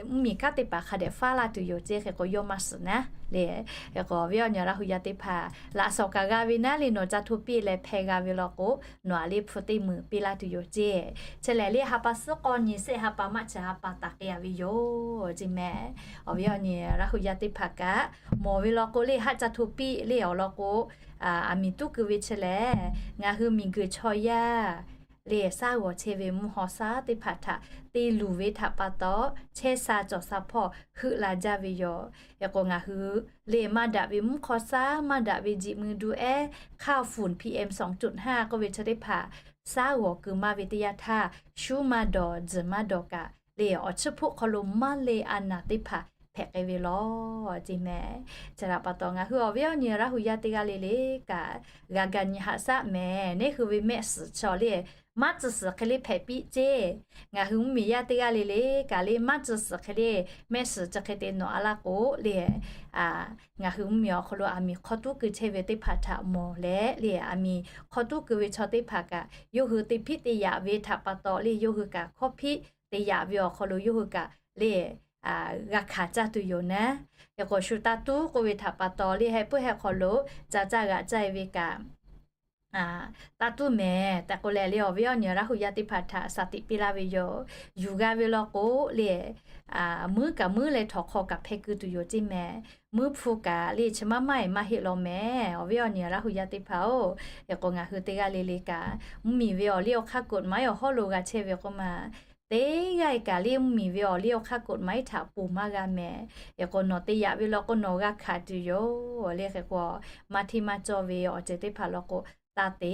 mvuhˇmiˬ kanˉ teˇ hpaˍ hk'a dehꞈ faˉ laˇ tuˬ yoˬ ceˇ. Hk'e k'o, yawˇ maˇ suhˍ naˉ le. Hk'e k'o, awˬ viˉ awˬ nyi Laˇ hu yaˇ teˇ hpaˍ laꞈ shawnˍ kaꞈ g'a ve naˉ le, nawˬ ca hto piˇ leh hpeh g'a ve law k'o, nawˬ aˬ le hpu teˇ meunˍ piˇ laˇ tuˬ yoˬ ceˇ. Chi lehˬ le, ha pa suhˉ k'awˇ nyi shehˆ ha pa maˇ chi ha pa taˍ k'ai a ve yoˬ ceˇ mehˍ. Awˬ viˉ awˬ nyi Laˇ hu yaˇ teˇ hpaˍ kaꞈ mawˬ ve law k'o le, haˆ ca hto piˇ le awˬ lawn k'o, aˬ miˍ tuˉ keu ve chi lehˬ, ngaˬ hui miˬguiˬ chaw yaˇ le, shaˉ g'awˬ chehˇ ve mvuhˇ haw shaˉ teˇ hpaˍ htaꞈ te luˬ ve htaꞈ pa taw, chehˇ sha cawˬ sha hpawˇ heuˆ la jaˇ ve yoˬ. Hk'e k'o, ngaˬ hui le maˇ daꞈ ve mvuhˇ hk'aw shaˉ, maˇ daꞈ ve jiꞈ mui du ehˉ, ค่าฝุ่น PM สองจุดห้า k'oˆ ve chi teˇ hpaˍ shaˉ g'awˬ keu maˇ ve teˇ yanˇ htaˇ, shuˉ maˇ dawˬ, tzuhˬ maˇ dawˬ kaꞈ le, awˬ chiˇ hpoˆ hk'aw lo maˇ le a naˍ teˇ hpaˍ hpehꞈ k'ai ve law ceˇ mehˍ. Chi htaꞈ pa taw, ngaˬ hui awˬ viˉ awˬ nyi Laˇ hu yaˇ teˇ g'aˇ le le kaꞈ, g'a ga nyi haꞈ shaˉ mehˍ. Neˇ hui ve mehˆ suhˍ chaw le, maˇ tcuh suhˍ hk'e le hpehꞈ piˇ ceˇ. Ngaˬ hui mvuhˇmiˬ yaˇ teˇ g'aˇ le le kaꞈ le, maˇ tcuh suhˍ hk'e le mehˆ suhˍ chi hk'e te nawˬ a laˇ k'o le, ngaˬ hui mvuhˇmiˬ awˬ hk'aw lo aˬ miˍ hk'aw tuˉ keu chehˇ ve teˇ hpaˍ htaꞈ mawˬ leh le, aˬ miˍ hk'aw tuˉ keu ve chaw teˇ hpaˍ kaꞈ yawˇ hui te hpiˆ te yaꞈ ve htaꞈ pa taw le, yawˇ hui kaꞈ hkawˇ hpiˆ te yaꞈ ve awˬ hk'aw lo yawˇ hui kaꞈ le g'a hkanˍ caˇ tuˬ yoˬ naˉ. Hk'e k'o, shu taˇ tuˉ k'oˆ ve htaꞈ pa taw le, heh puiˉ heh hk'aw lo ca caˇ g'aꞈ caˇ e ve kaꞈ taˇ tuˉ mehˍ tehꞈ k'oˆ leh le, awˬ viˉ awˬ nyi Laˇ hu yaˇ teˇ hpaˍ htaꞈ shaˍ tiꞈ piˇ laˇ ve yoˬ. Yuˬ g'a ve law k'o le, muiˉ kaꞈ muiˉ leh htawnˍ hk'aw kaꞈ hpeh keu tuˬ yoˬ ceˇ mehˍ. Muiˉ hpu kaꞈ le chi maˇ maˇ e maˇ heˆ law mehˍ. Awˬ viˉ awˬ nyi Laˇ hu yaˇ teˇ hpaˍ-oˬ, hk'e k'o ngaˬ hui teˇ g'aˇ le le kaꞈ mvuhˇmiˬ ve awˬ liˇ awˬ hk'aˇ กฎหมาย awˬ hawˉ lo g'a chehˇ ve k'oˆ ma, teˇ g'aˇ e kaꞈ le mvuhˇmiˬ ve awˬ liˇ awˬ hk'aˇ กฎหมาย htaꞈ ponˬ maˇ g'a mehˍ. Hk'e k'o, nawˬ te yaꞈ ve law k'o nawˬ g'a hkanˍ tuˬ yoˬ le. Hk'e k'o, maˇ hteˇ maˇ cawˇ ve awˬ ceuˬ teˇ hpaˍ law k'o, taˇ te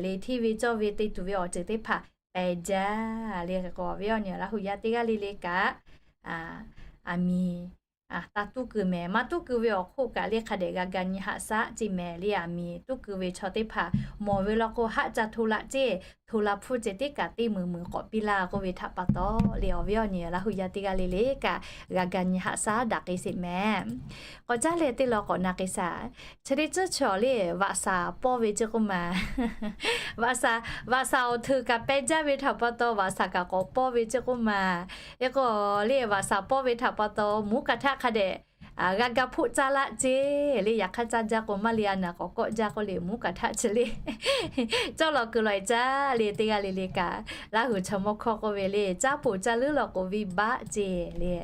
le, hteˇ ve cawˇ ve te tuˬ ve awˬ ceuˬ teˇ hpaˍ pehˬ jaˇ le. Hk'e k'o, awˬ viˉ awˬ nyi Laˇ hu yaˇ teˇ g'aˇ le le kaꞈ aˬ miˍ taˇ tuˉ keu mehˍ. Maˇ tuˉ keu ve awˬ hk'oˆ kaꞈ le hk'a dehꞈ g'a ga nyi haꞈ shaˉ ceˇ mehˍ le. Aˬ miˍ tuˉ keu ve chaw teˇ hpaˍ mawˬ ve law k'o, haˆ ca hto laˇ ceˇ, hto la hpfuhˇ ceh tiˉ kaꞈ teˇ meunˍ meunˍ k'awꞈ piˇ laˇ k'oˆ ve htaꞈ pa taw le, awˬ viˉ awˬ nyi Laˇ hu yaˇ teˇ g'aˇ le le kaꞈ g'a ga nyi haꞈ shaˉ daꞈ k'ai sheˍ mehˍ. K'awꞈ caˉ leh teˇ law k'awꞈ na k'ai shaˍ. Chi teˇ ceuˬ chaw le vaꞈ shaˍ pawˇ ve ceˇ k'oˆ ma, vaꞈ shaˍ, vaꞈ shaˍ awˬ hteuꞈ kaꞈ peh jaˇ ve htaꞈ pa taw, vaꞈ shaˍ kaꞈ k'awꞈ pawˇ ve ceˇ k'oˆ ma. Hk'e k'o le, vaꞈ shaˍ pawˇ ve htaꞈ pa taw, muˉ kaꞈ htaˆ hk'a dehꞈ g'a ga hpoˆ caˇ laˇ ceˇ le. Yaꞈ hk'aˇ caˇ jaˇ k'o, maˇ le a naˍ k'awꞈ kawˆ jaˇ k'oˆ le, muˉ kaꞈ htaˆ chi le cawˇ law keu law e caˇ le. Teˇ g'aˇ le le kaꞈ Laˇ hu chaw mawˇ hkawˇ k'oˆ ve le, caˇ poˬ caˇ leuˉ law k'o venˇbaˆ ceˇ le.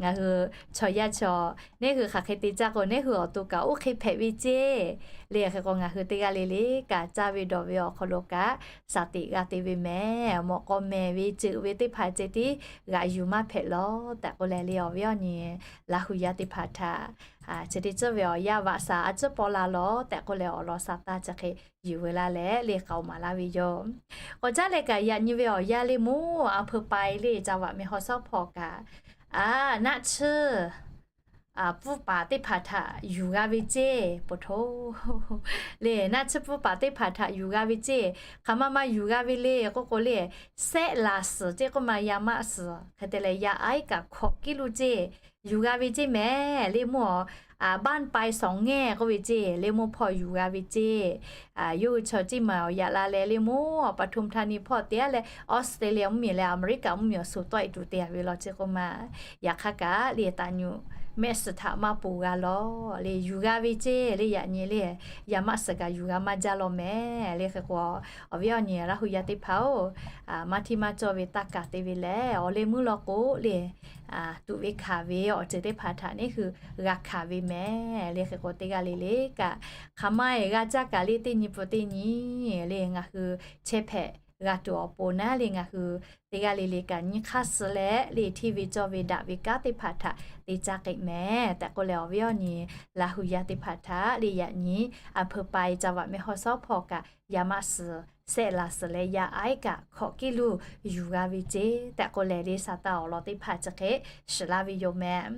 Ngaˬ hui chaw yaˇ chaw, neˇ hui hk'aˬ hk'e te caˇ k'o, neˇ hui awˬ to kaꞈ oˇ hk'e hpehꞈ ve ceˇ le. Hk'e k'o, ngaˬ hui teˇ g'aˇ le le kaꞈ caˇ ve dawˬ ve awˬ hk'aw lo kaꞈ shaˍ tiꞈ g'a te ve mehˍ. Mawꞈ k'aw mehˍ ve ceuˬ ve teˇ hpaˍ ceh tiˉ g'aꞈ yuˬ maˇ hpehꞈ law tehꞈ k'oˆ leh le, awˬ viˉ awˬ nyi Laˇ hu yaˇ teˇ hpaˍ htaꞈ chi teˇ ceuˬ ve awˬ yanˇ vaꞈ shaˍ a ciˉ paw la law tehꞈ k'oˆ leh, awˬ lawn sha taˇ chi hk'e yuˬ ve laˇ leh le k'aoˍ maˍ laˇ ve yoˬ. K'awꞈ caˉ leh kaꞈ yaꞈ nyi ve awˬ yanˇ le, mvuhˇ a hpeu pai le ca vaꞈ meh haw shawˉ hpawˇ kaꞈ, a, naˆ tsuhˇ pfuhˇ paˍ teˇ hpaˍ htaꞈ yuˬ g'a ve ceˇ, po hto le, naˆ tsuhˇ pfuhˇ paˍ teˇ hpaˍ htaꞈ yuˬ g'a ve ceˇ. Hk'aˬ ma ma yuˬ g'a ve le k'oˆ k'o le, sehˆ laˬ suhˍ ceˇ k'oˆ ma, yaˇ maˆ suhˍ hk'e te leh yaˇ aiˉ kaꞈ hkawꞈ kiˉ luˇ ceˇ yuˬ g'a ve ceˇ mehˍ le. Mvuhˇ awˬ banˇ pai sawˍ ngehˇ k'oˆ ve ceˇ le, mvuhˇ hpawˇ yuˬ g'a ve ceˇ. Yawˇ hui chaw ceˇ maˬ awˬ yaꞈ la leh le, mvuhˇ awˬ ปทุมธานี hpawˇ te a leh, Australia mvuhˇmiˬ leh America mvuhˇmiˬ awˬ suhˍ tawˆ e tuˬ te a ve law ceˇ k'oˆ ma. Yaꞈ hk'aˇ kaꞈ le, taˍ nyuꞈ mehˆ suhˍ htaꞈ maˇ ponˬ g'a law le, yuˬ g'a ve ceˇ le. Yaꞈ nyi le, yaˇ maˆ suhˍ kaꞈ yuˬ g'a maˇ jaˇ law mehˍ le. Hk'e k'o, awˬ viˉ awˬ nyi Laˇ hu yaˇ teˇ hpaˍ-oˬ, maˇ hteˇ maˇ cawˇ ve taˇ kaˍ te ve lehˬ, awˬ leh meuˇ law k'o le, tuꞈ ve hkanˍ ve awˬ ceuˬ teˇ hpaˍ htaꞈ neˇ hui g'a hkanˍ ve mehˍ le. Hk'e k'o, teˇ g'aˇ le le kaꞈ hk'aˬ ma e g'a caˇ kaꞈ le, teˇ nyi pun teˇ nyi le ngaˬ hui chehˇ hpehꞈ g'a tuˬ awˬ pon naˉ le, ngaˬ hui teˇ g'aˇ le le kaꞈ nyi hk'aˇ suh leh le, hteˇ ve cawˇ ve daꞈ ve kanˉ teˇ hpaˍ htaꞈ te caˇ k'ai mehˍ tehꞈ k'oˆ leh, awˬ viˉ awˬ nyi Laˇ hu yaˇ teˇ hpaˍ htaꞈ le yaꞈ nyi a hpeu pai ca vaꞈ meh haw shawˉ hpawˇ kaꞈ yaˇ maˆ suhˍ sehˆ laˬ suhˍ leh yaˇ aiˉ kaꞈ hkawꞈ kiˉ luˇ yuˬ g'a ve ceˇ tehꞈ k'oˆ leh le, sha taˇ awˬ lawn teˇ hpaˍ chi hk'e shiˍ laˇ ve yoˬ mehˍ.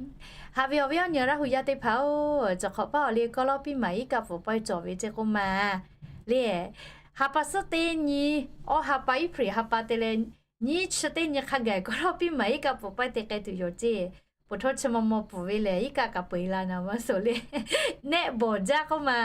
Haꞈ ve awˬ viˉ awˬ nyi Laˇ hu yaˇ teˇ hpaˍ-oˬ, cawˬ hk'awꞈ paˇ awˬ le kawˇ lawˇ piˇ maˍ iˉ kaˆ pfuhˍ pawehˇ cawˬ ve ceˇ k'oˆ ma le, ha pa suhˉ teˇ nyi, awˇ ha pa April ha pa te leh nyiˇ chi teˇ nyi hk'a gaˬ kawˇ lawˇ piˇ maˍ iˉ kaˆ pfuhˍ pawehˇ te k'ai tuˬ yoˬ ceˇ. Poˬ htawˇ chi maw maw pfuhˍ ve lehˬ, iˉ kaˆ kaꞈ peu eˬ la naˍ maˇ suh le. Nehˆ bawˬ jaˇ k'oˆ ma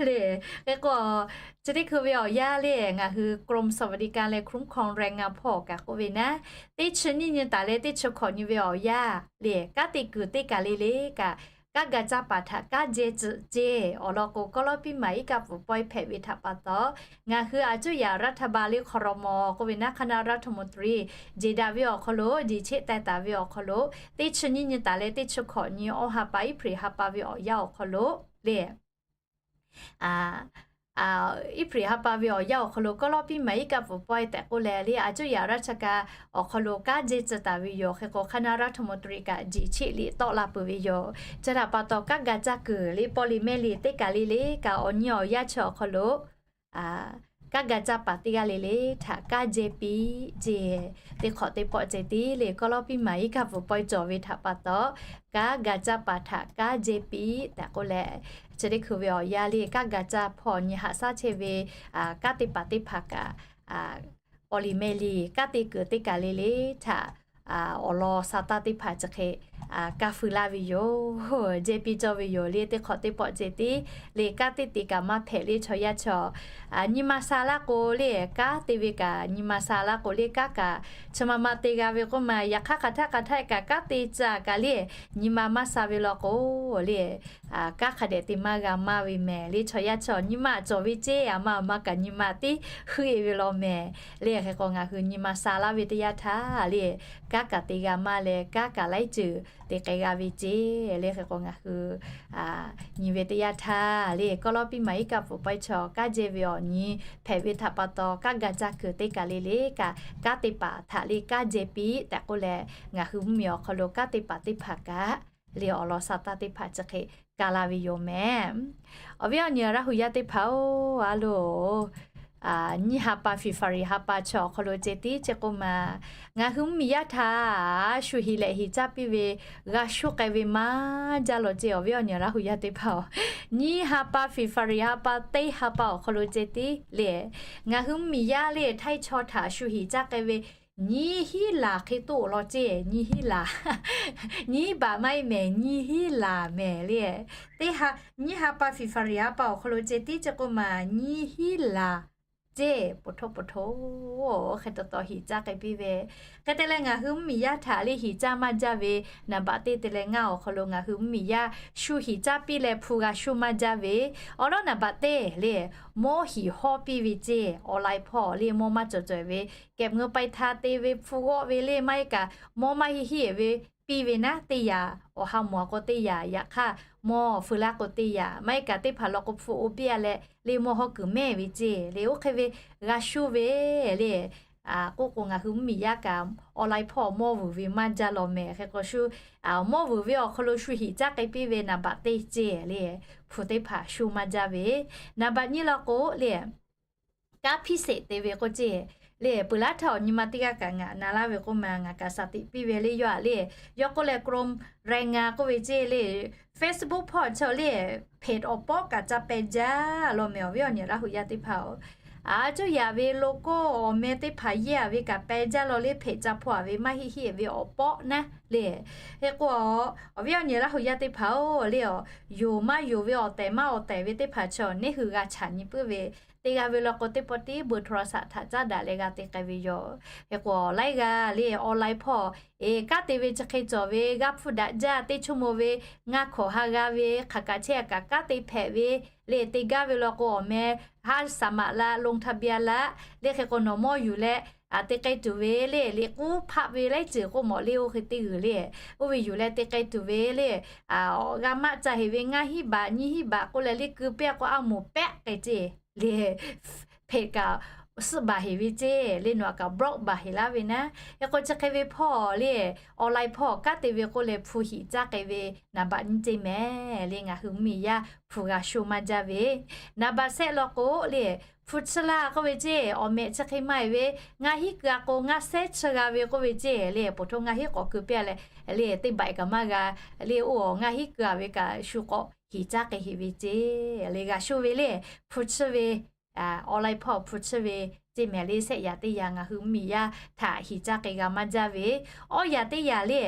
le. Hk'e k'o, chi teˇ hkui ve awˬ yanˇ le, ngaˬ hui กรมสวัสดิการและคุ้มครองแรงงาน hpawˇ kaꞈ k'oˆ ve naˉ, teˇ chi nyiˇ nyi taˍ leh teˇ chi hkawꞈ nyi ve awˬ yanˇ le, kanˉ te kuiˬ teˇ kaˬ le le kaꞈ, kanˉ ga caˇ paˍ htaꞈ kanˉ jehˇ tcuhꞈ ceˇ. Awˬ lawn k'o, kawˇ lawˇ piˇ maˍ iˉ kaˆ pfuhˍ pawehˇ hpehꞈ ve htaꞈ pa taw, ngaˬ hui aˬ cuˇ yaꞈ รัฐบาล le ครม. k'oˆ ve naˉ, คณะรัฐมนตรี jeˬ daꞈ ve awˬ hk'aw lo, jeˬ cheˆ taiˍ taˍ ve awˬ hk'aw lo, teˇ chi nyiˇ nyi taˍ leh teˇ chi hkawꞈ nyi awˇ ha pa Iˉhpriˍ ha pa ve awˬ yanˇ awˬ hk'aw lo le, Iˉhpriˍ ha pa ve awˬ yanˇ awˬ hk'aw lo kawˇ lawˇ piˇ maˍ iˉ kaˆ pfuhˍ pawehˇ tehꞈ k'oˆ leh le, aˬ cuˇ yaꞈ ราชการ awˬ hk'aw lo kanˉ jehˇ tcuhꞈ taˍ ve yoˬ. Hk'e k'o, คณะรัฐมนตรี kaꞈ jeˬ cheˆ liꞈ tawˆ la peuˬ ve yoˬ. Chi htaꞈ pa taw, kanˉ ga caˇ kuiˬ le, paw liꞈ meh liꞈ teˇ kaˬ le le kaꞈ, awˬ nyi awˬ yanˇ chi awˬ hk'aw lo kanˉ ga caˇ paˍ teˇ g'aˇ le le htaꞈ kanˉ jehˇ piˇ ceˇ. Teˇ hk'awꞈ teˇ pawˆ ceh tiˉ le, kawˇ lawˇ piˇ maˍ iˉ kaˆ pfuhˍ pawehˇ cawˬ ve htaꞈ pa taw, kanˉ ga caˇ paˍ htaꞈ kanˉ jehˇ piˇ tehꞈ k'oˆ leh, chi teˇ hkui ve awˬ yanˇ le, kanˉ ga caˇ hpawˇ nyi haꞈ shaˉ chehˇ ve kanˉ te paˍ teˇ hpaˍ kaꞈ, paw liꞈ meh liꞈ kanˉ te kuiˬ teˇ kaˬ le le htaꞈ awˬ lawn sa taˇ teˇ hpaˍ chi hk'e ka fui laˇ ve yoˬ. Jehˇ piˇ cawˇ ve yoˬ le. Teˇ hk'awꞈ teˇ pawˆ ceh tiˉ le, kanˉ te te kaꞈ maˇ hpehꞈ le chaw yaˇ chaw. Nyi ma sha laˇ k'o le, kanˉ te ve kaꞈ nyi ma sha laˇ k'o le, kanˉ kaꞈ chi ma ma te g'a ve k'oˆ ma. Yaꞈ hk'aˇ hk'aˬ htaˆ hk'aˬ htaˆ kaꞈ kanˉ te caˇ kaꞈ le, nyi ma maˇ sha ve law k'o le, kanˉ hk'a dehꞈ te maˇ g'a maˇ ve mehˍ le. Chaw yaˇ chaw nyi ma cawˬ ve ceˇ, aˬ ma aˬ ma kaꞈ nyi ma tiˉ heuˆ e ve law mehˍ le. Hk'e k'o, ngaˬ hui nyi ma sha laˇ ve teˇ yanˇ htaˇ le, kanˉ kaꞈ te g'a maˇ leh, kanˉ kaꞈ laiˉ ceuˬ te k'ai g'a ve ceˇ le. Hk'e k'o, ngaˬ hui nyi ve teˇ yanˇ htaˇ le, kawˇ lawˇ piˇ maˍ iˉ kaˆ pfuhˍ pawehˇ chaw kanˉ jehˇ ve awˬ nyi hpehꞈ ve htaꞈ pa taw, kanˉ ga caˇ kuiˬ teˇ kaˬ le le kaꞈ, kanˉ te paˍ htaꞈ le kanˉ jehˇ piˇ tehꞈ k'oˆ leh, ngaˬ hui mvuhˇmiˬ awˬ hk'aw lo kanˉ te paˍ teˇ hpaˍ kaꞈ le, awˬ lawn sa taˇ teˇ hpaˍ chi hk'e ka la ve yoˬ mehˍ. Awˬ viˉ awˬ nyi Laˇ hu yaˇ teˇ hpaˍ-oˬ, a loˬ, nyiˇ ha pa Feˍfeˍriˍ ha pa chi awˬ hk'aw lo ceh tiˉ chi k'oˆ ma, ngaˬ hui mvuhˇmiˬ yaˇ htaꞈ shu hiˍ lehꞈ hiˍ caˇ piˇ ve g'a shu k'ai ve maˇ jaˇ law ceˇ. Awˬ viˉ awˬ nyi Laˇ hu yaˇ teˇ hpaˍ-oˬ, nyiˇ ha pa Feˍfeˍriˍ ha pa teˇ ha pa awˬ hk'aw lo ceh tiˉ le, ngaˬ hui mvuhˇmiˬ yaˇ le htaiˇ chaw htaꞈ shu hiˍ caˇ k'ai ve nyiˇ hinˉ laˬ hk'e toˆ law ceˇ. Nyiˇ hinˉ laˬ, nyiˇ baꞈ maˇ heˆ mehˍ, nyiˇ hinˉ laˬ mehˍ le. Teˇ ha, nyiˇ ha pa Feˍfeˍriˍ ha pa awˬ hk'aw lo ceh tiˉ chi k'oˆ ma, nyiˇ hinˉ laˬ ceˇ. Poˬ htoˇ poˬ htoˇ hk'e taw taw hiˍ caˇ k'ai piˇ ve. Hk'e te leh, ngaˬ hui mvuhˇmiˬ yaˇ htaꞈ le hiˍ caˇ maˇ jaˇ ve, naˍ baꞈ teˇ te leh ngaˇ awˬ hk'aw lo ngaˬ hui mvuhˇmiˬ yaˇ shu hiˍ caˇ piˇ leh hpu g'a shu maˇ jaˇ ve, awˬ lawn naˍ baꞈ teˇ le, mawˇ hiˍ hawˇ piˇ ve ceˇ. Online hpawˇ le mawˇ maˇ cawˬ cawˬ ve, kehˬ meuˇ pai htaˇ te ve hpu g'awˆ ve le maˇ heˆ kaꞈ, mawˇ maˇ heˆ heˆ ve piˇ ve naˉ teˇ yanˇ, awˬ ha mawˬ k'o teˇ yanˇ, yaꞈ hk'aˇ mawˇ feu laˇ k'o teˇ yanˇ, maˇ heˆ kaꞈ teˇ hpaˍ law k'o hpu oˇ piˇ a leh le mawˇ hawˇ kuiˬ mehˇ ve ceˇ le. Oˇ hk'e ve g'a shu ve le, k'oˆ k'o ngaˬ hui mvuhˇmiˬ yaˇ kaꞈ online hpawˇ mawˇ vuiˬ ve maˇ jaˇ law mehˍ. Hk'e k'o shu, mawˇ vuiˬ ve awˬ hk'aw lo shu hiˍ caˇ k'ai piˇ ve naˍ baꞈ teˇ ceˇ le, hpu teˇ hpaˍ shu maˇ jaˇ ve. Naˍ baꞈ nyiˇ law k'o le, kanˉ hpiˇ sheˍ te ve k'oˆ ceˇ le. Peuˬ laˇ htaˇ awˬ nyi ma teˇ g'aˇ kaꞈ ngaˬ na laˇ ve k'oˆ ma, ngaˬ kaꞈ shaˍ tiꞈ piˇ ve le. Yawˇ a le, yawˇ k'oˆ leh กรมแรงงาน k'oˆ ve ceˇ le, Facebook hpawˇ chaw le, เพจ awˬ pawˆ kaꞈ ca peh jaˇ law mehˍ. Awˬ viˉ awˬ nyi Laˇ hu yaˇ teˇ hpaˍ-oˬ, aˬ cuˇ yaꞈ ve โลโก้ awˬ meh teˇ hpaˍ yeˇ a ve kaꞈ peh jaˇ law le, เพจ ca hpawˇ a ve maˇ heˆ heˆ ve awˬ pawˆ naˉ le. Hk'e k'o, awˬ viˉ awˬ nyi Laˇ hu yaˇ teˇ hpaˍ-oˬ le, a, yonˍ maˇ yonˍ ve awˬ tehˬ maˇ awˬ tehˬ ve teˇ hpaˍ chaw neˇ hui g'a chaꞈ nyi puiˉ ve, te g'a ve law k'o teˇ pawˆ tiˉ เบอร์โทรศัพท์ htaꞈ caˉ daꞈ leh g'a te k'ai ve yoˬ. Hk'e k'o, laiˉ g'aˇ le online hpawˇ, e, kanˉ te ve chi hk'e cawˬ ve, g'aˇ hpfuhˇ daꞈ jaˇ teˇ ชั่วโมง ve, ngaˇ hkawꞈ ha g'a ve, hk'aˬ kaꞈ chehˇ a kaꞈ kanˉ te hpehꞈ ve le, te gaˇ ve law k'o awˬ meh ha saˍ maꞈ la, ลงทะเบียน la le. Hk'e k'o nawˬ mawˇ yuˬ leh te k'ai tuˬ ve le, liꞈ k'uˉ hpaˆ ve laiˉ ceuˬ k'oˆ mawˬ le, oˇ hk'e teˇ g'uiˬ le, oˇ ve yuˬ leh te k'ai tuˬ ve le, g'a maˆ ca heˍ ve ngaˇ hinˉ baꞈ nyiˇ hinˉ baꞈ k'oˆ leh le keu piˇ a k'o a moˍ pehˆ k'ai ceˇ le, เพจ kaꞈ suhˆ baˬ heˍ ve ceˇ le, nawˬ a kaꞈ บล็อก baˬ heˍ laˇ ve naˉ. Hk'e k'o chi hk'e ve hpawˇ le, online hpawˇ kanˉ te ve k'oˆ leh hpu hiˍ caˇ k'ai ve naˍ baꞈ nyiˇ ceˇ mehˍ le. Ngaˬ hui mvuhˇmiˬ yaˇ hpu g'a shu maˇ jaˇ ve. Naˍ baꞈ shehˆ law k'o le, hpu chiˇ laˇ k'oˆ ve ceˇ, awˬ mehꞈ chi hk'e maˇ heˆ ve, ngaˇ hinˉ keu a k'o ngaˇ sehˉ chiˇ g'a ve k'oˆ ve ceˇ le, poˬ htoˇ ngaˇ hinˉ k'awꞈ keu piˇ a leh le, teˇ baꞈ kaꞈ maˇ g'a le, oˇ ngaˇ hinˉ keu a ve kaꞈ shu k'awꞈ hiˍ caˇ k'ai heˍ ve ceˇ le. G'a shu ve le, hpu chiˇ ve, online hpawˇ hpu chiˇ ve ceˇ mehˍ le. Shehˆ yaꞈ teˇ yaꞈ ngaˬ hui mvuhˇmiˬ yaˇ htaꞈ hinˍ caˇ k'ai g'a maˇ jaˇ ve. Awˇ yaꞈ teˇ yaꞈ le,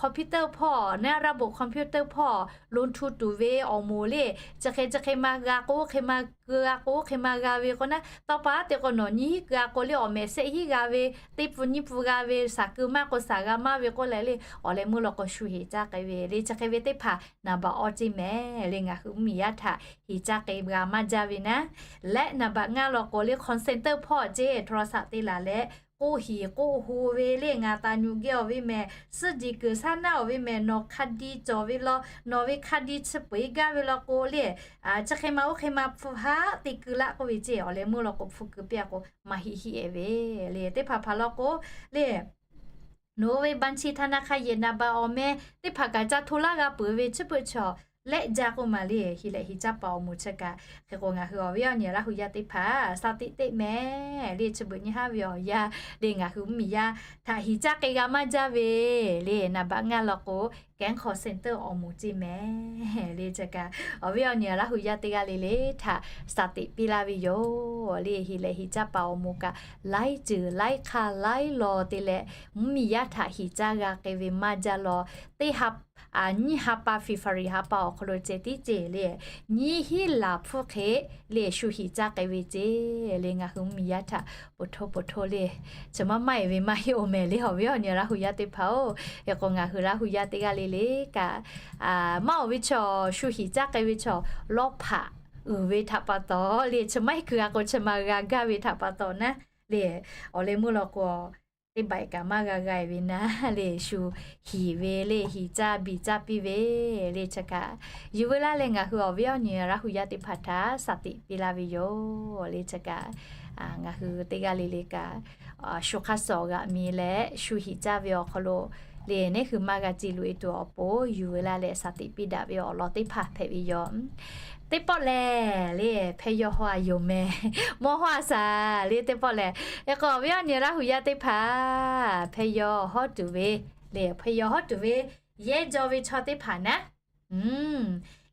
computer hpawˇ naˉ raˇ boꞈ computer hpawˇ lo htu tuˬ ve awˬ moˍ le, chi hk'e chi hk'e ma g'a k'o, hk'e ma keu g'a k'o, hk'e ma g'a ve k'o naˉ, tawˇ pa te k'o nawˬ nyi hiˉ keu g'a k'o le, awˬ mehˍ shehˆ hiˉ g'a ve, teˇ pun nyiˇ pun g'a ve, shaˍ keu maˇ k'o shaˍ g'a maˇ ve k'oˆ leh le, awˬ leh meuˇ law k'o shu hinˍ caˇ k'ai ve le. Chi hk'e ve teˇ hpaˍ naˍ baꞈ awˇ ceˇ mehˍ le. Ngaˬ hui mvuhˇmiˬ yaˇ htaꞈ hinˍ caˇ k'ai g'a maˇ jaˇ ve naˉ. Leh naˍ baꞈ ngaˇ law k'o le, call center hpawˇ ceˇ โทรศัพท์ te laˬ leh k'oˆ hiˍ k'oˆ ho ve le, ngaˬ taˍ nyuꞈ geh awˬ ve mehˍ, suhˆ jiˬ kuiˬ shaˉ naˉ awˬ ve mehˍ, nawˬ hk'a di cawˬ ve law, nawˬ ve hk'a di chi peu eˬ gaˇ ve law k'o le, chi hk'e ma oˇ hk'e ma hpu haˉ te keu laˆ k'oˆ ve ceˇ. Awˬ leh meuˇ law k'o hpu keu piˇ a k'o maˇ heˆ heˆ e ve le. Teˇ hpaˍ hpaˍ law k'o le, nawˬ ve บัญชีธนาคาร yehˬ naˍ baꞈ awˬ meh teˇ hpaˍ kaꞈ ca hto laˇ g'a peuˬ ve chi peuˬ chaw lehˆ jaˇ k'oˆ ma le. Hinˍ leh hinˍ caˇ paˍ awˬ moˍ chi kaꞈ hk'e k'o ngaˬ hui awˬ viˉ awˬ nyi Laˇ hu yaˇ teˇ hpaˍ shaˍ tiꞈ teˇ mehˍ le. Chi beuꞈ nyi haˉ ve awˬ yanˇ le, ngaˬ hui mvuhˇmiˬ yaˇ htaꞈ hinˍ caˇ k'ai g'a maˇ jaˇ ve le. Naˍ baꞈ ngaˇ law k'o แก๊ง call center awˬ moˍ ceˇ mehˍ le. Chi kaꞈ awˬ viˉ awˬ nyi Laˇ hu yaˇ teˇ g'aˇ le le htaꞈ shaˍ tiꞈ piˇ laˇ ve yoˬ le. Hinˍ leh hinˍ caˇ paˍ awˬ moˍ kaꞈ laiˉ ceuˬ laiˉ hk'aˇ laiˉ law te leh mvuhˇmiˬ yaˇ htaꞈ hinˍ caˇ g'a k'ai ve maˇ jaˇ law. Teˇ ha nyiˇ ha pa February ha pa awˬ hk'aw lo ceh tiˉ ceˇ le, nyiˇ hinˉ laˬ hpfuhˇ hk'e le shu hinˍ caˇ k'ai ve ceˇ le. Ngaˬ hui mvuhˇmiˬ yaˇ htaꞈ poˬ htoˇ poˬ htoˇ le, chi maˇ maˇ eˬ ve maˇ heˆ oˬ mehˍ le, awˬ viˉ awˬ nyi Laˇ hu yaˇ teˇ hpaˍ oˬ. Hk'e k'o ngaˬ hui Laˇ hu yaˇ teˇ g'aˇ le le kaꞈ maˇ oˬ ve chaw shu hinˍ caˇ k'ai ve chaw lawˇ hpaꞈ uiˍ ve htaꞈ pa taw le, chi maˇ heˆ kuiˬ a k'o chi ma g'a gaˇ ve htaꞈ pa taw naˉ le, awˬ leh meuˇ law k'o teˇ baꞈ kaꞈ maˇ g'a g'a e ve naˉ le, shu hinˍ ve le, hinˍ caˇ biˬ caˇ piˇ ve le. Chi kaꞈ yuˬ veu laˇ leh ngaˬ hui awˬ viˉ awˬ nyi Laˇ hu yaˇ teˇ hpaˍ htaꞈ shaˍ tiꞈ piˇ laˇ ve yoˬ le. Chi kaꞈ ngaˬ hui teˇ g'aˇ le le kaꞈ shu hk'aˇ suh g'aꞈ mi leh shu hinˍ caˇ ve awˬ hk'aw lo le, neˇ hui maˇ g'a ci loꞈ e tuˬ awˬ pon yuˬ veu laˇ leh shaˍ tiꞈ piˇ daꞈ ve awˬ lawn teˇ hpaˍ hpehꞈ ve yoˬ. Teˇ pawˆ lehˬ le, hpehˇ yaw haw a yoˬ mehˍ, mawˇ haw a shaˍ le. Teˇ pawˆ lehˬ, hk'e k'o awˬ viˉ awˬ nyi Laˇ hu yaˇ teˇ hpaˍ hpehˇ yaw hawˉ tuˬ ve le, hpehˇ yaw hawˉ tuˬ ve yehˇ jaw ve chaw teˇ hpaˍ naˉ,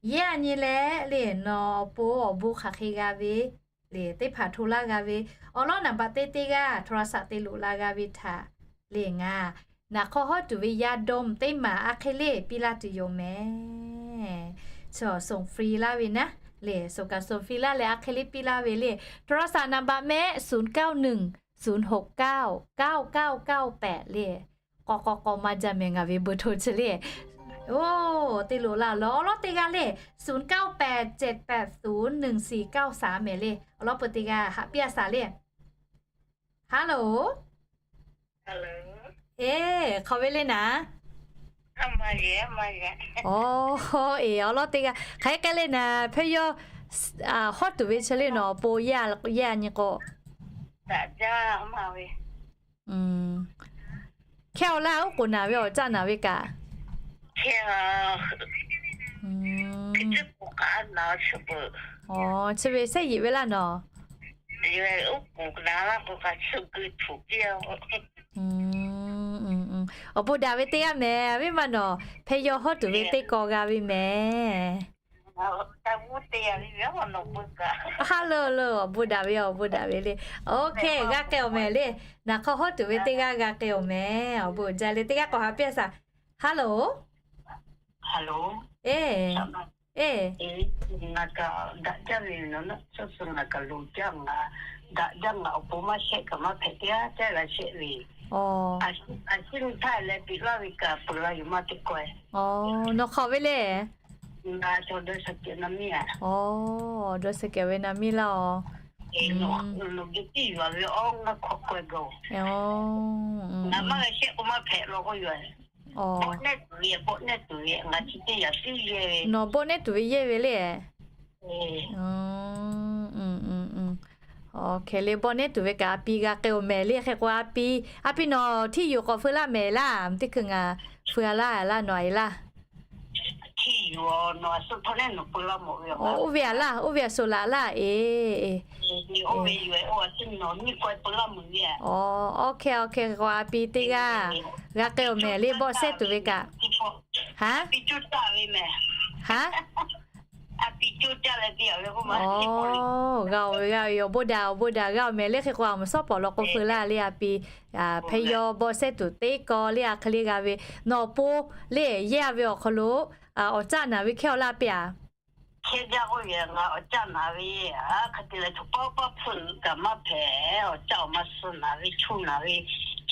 yehˇ a nyi leh le, nawˬ awˬ pon awˬ bon hk'aˬ hk'e g'a ve le, teˇ hpaˍ hto laˇ g'a ve awˬ lawn naˍ baꞈ teˇ teˇ g'aˇ โทรศัพท์ te loꞈ la g'a ve htaꞈ le ngaˬ naˍ hk'aw hawˉ tuˬ ve yaˇ dawˇ mvuh teˇ maˬ a hk'e le piˇ laˇ tuˬ yoˬ mehˍ. Chi awˬ ส่งฟรี laˇ ve naˉ le, ส่ง kaꞈ ส่งฟรี laˇ leh a hk'e le piˇ laˇ ve le. โทรศัพท์ naˍ baꞈ mehˆ ศูนย์เก้าหนึ่ง ศูนย์หกเก้า เก้าเก้าเก้าแปด le. K'aw k'aw k'aw maˇ jaˇ mehˍ, ngaˬ ve เบอร์โทร chi le. Oˇ, te loꞈ la lawˬ awˬ lawn teˇ g'aˇ le, ศูนย์เก้าแปดเจ็ดแปดศูนย์หนึ่งสี่เก้าสาม mehˍ le. Awˬ lawn peu teˇ g'aˇ haꞈ piˇ a shaˍ le. Hello. Eˬ, hk'aˬ ve le naˍ? Oˇ, eˬ, awˬ lawn teˇ g'aˇ hk'aˬ hk'e le naˍ, hpehˇ yaw hawˉ tuˬ ve chi le nawˬ awˬ pon yehˇ a nyi k'o. Hkehˇ-oˬ laˇ, oˉ k'oˍ naˍ ve awˬ caˆ naˍ ve kaꞈ. Chi ve shehˆ yeˬ ve laˇ nawˬ. Awˬ bon daꞈ ve teˇ g'aˇ mehˍ, a viˉ ma nawˬ hpehˇ yaw hawˉ tuˬ ve teˇ kaw g'a ve mehˍ. Hello, hello, awˬ bon daꞈ ve, awˬ bon daꞈ ve le. Okay, g'a k'ai-oˬ mehˍ le. Naˍ hk'aw hawˉ tuˬ ve teˇ g'aˇ g'a k'ai-oˬ mehˍ. Awˬ bon jaˇ le, teˇ g'aˇ k'awꞈ haꞈ piˇ a shaˍ. Hello. Eˬ, eˬ. Awˬ, nawˬ hk'aˬ ve le. Awˬ, dawˇ sheh kehˬ ve naˍ miˇ laˇ-oˬ. Nawˬ bawˆ nehˇ tuˬ ve yehˇ ve le. Hk'e le, bawˆ nehˇ tuˬ ve kaꞈ a pi g'a k'ai-oˬ mehˍ le. Hk'e k'o a pi, a pi nawˬ ที่อยู่ k'awꞈ feu laˇ mehˍ laˇ, teˇ hkui ngaˬ feu a laˇ laˇ nawˬ a e laˇ. Oˇ ve a laˇ, oˇ ve a sho laꞈ laˇ e. Awˬ, okay, okay, k'o a pi teˇ g'aˇ g'a k'ai-oˬ mehˍ le, bawˆ shehˇ tuˬ ve kaꞈ. Haˉ, haˉ. Oˇ, g'a-oˬ ve, g'a ve yoˬ. Awˬ bon daꞈ, awˬ bon daꞈ, g'a-oˬ mehˍ le. Hk'e k'o, a mvuhˬ shawˉ pawˍ law k'o feu laˇ le, a pi, hpehˇ yaw bawˆ sehˉ tuˬ teˇ kaw le, a hk'e le g'a ve, nawˬ awˬ pon le, yehˇ a ve awˬ hk'aw lo awˬ caˆ naˍ ve hkehˇ aw laˇ piˇ a. Hkehˇ jaˇ k'oˆ ve, ngaˬ awˬ caˆ naˍ ve, a hk'e te leh, chaw paˇ paˇ hpfuhˆ kaꞈ maˇ hpehꞈ, awˬ caˆ awˬ ma suh naˍ ve, chu naˍ ve,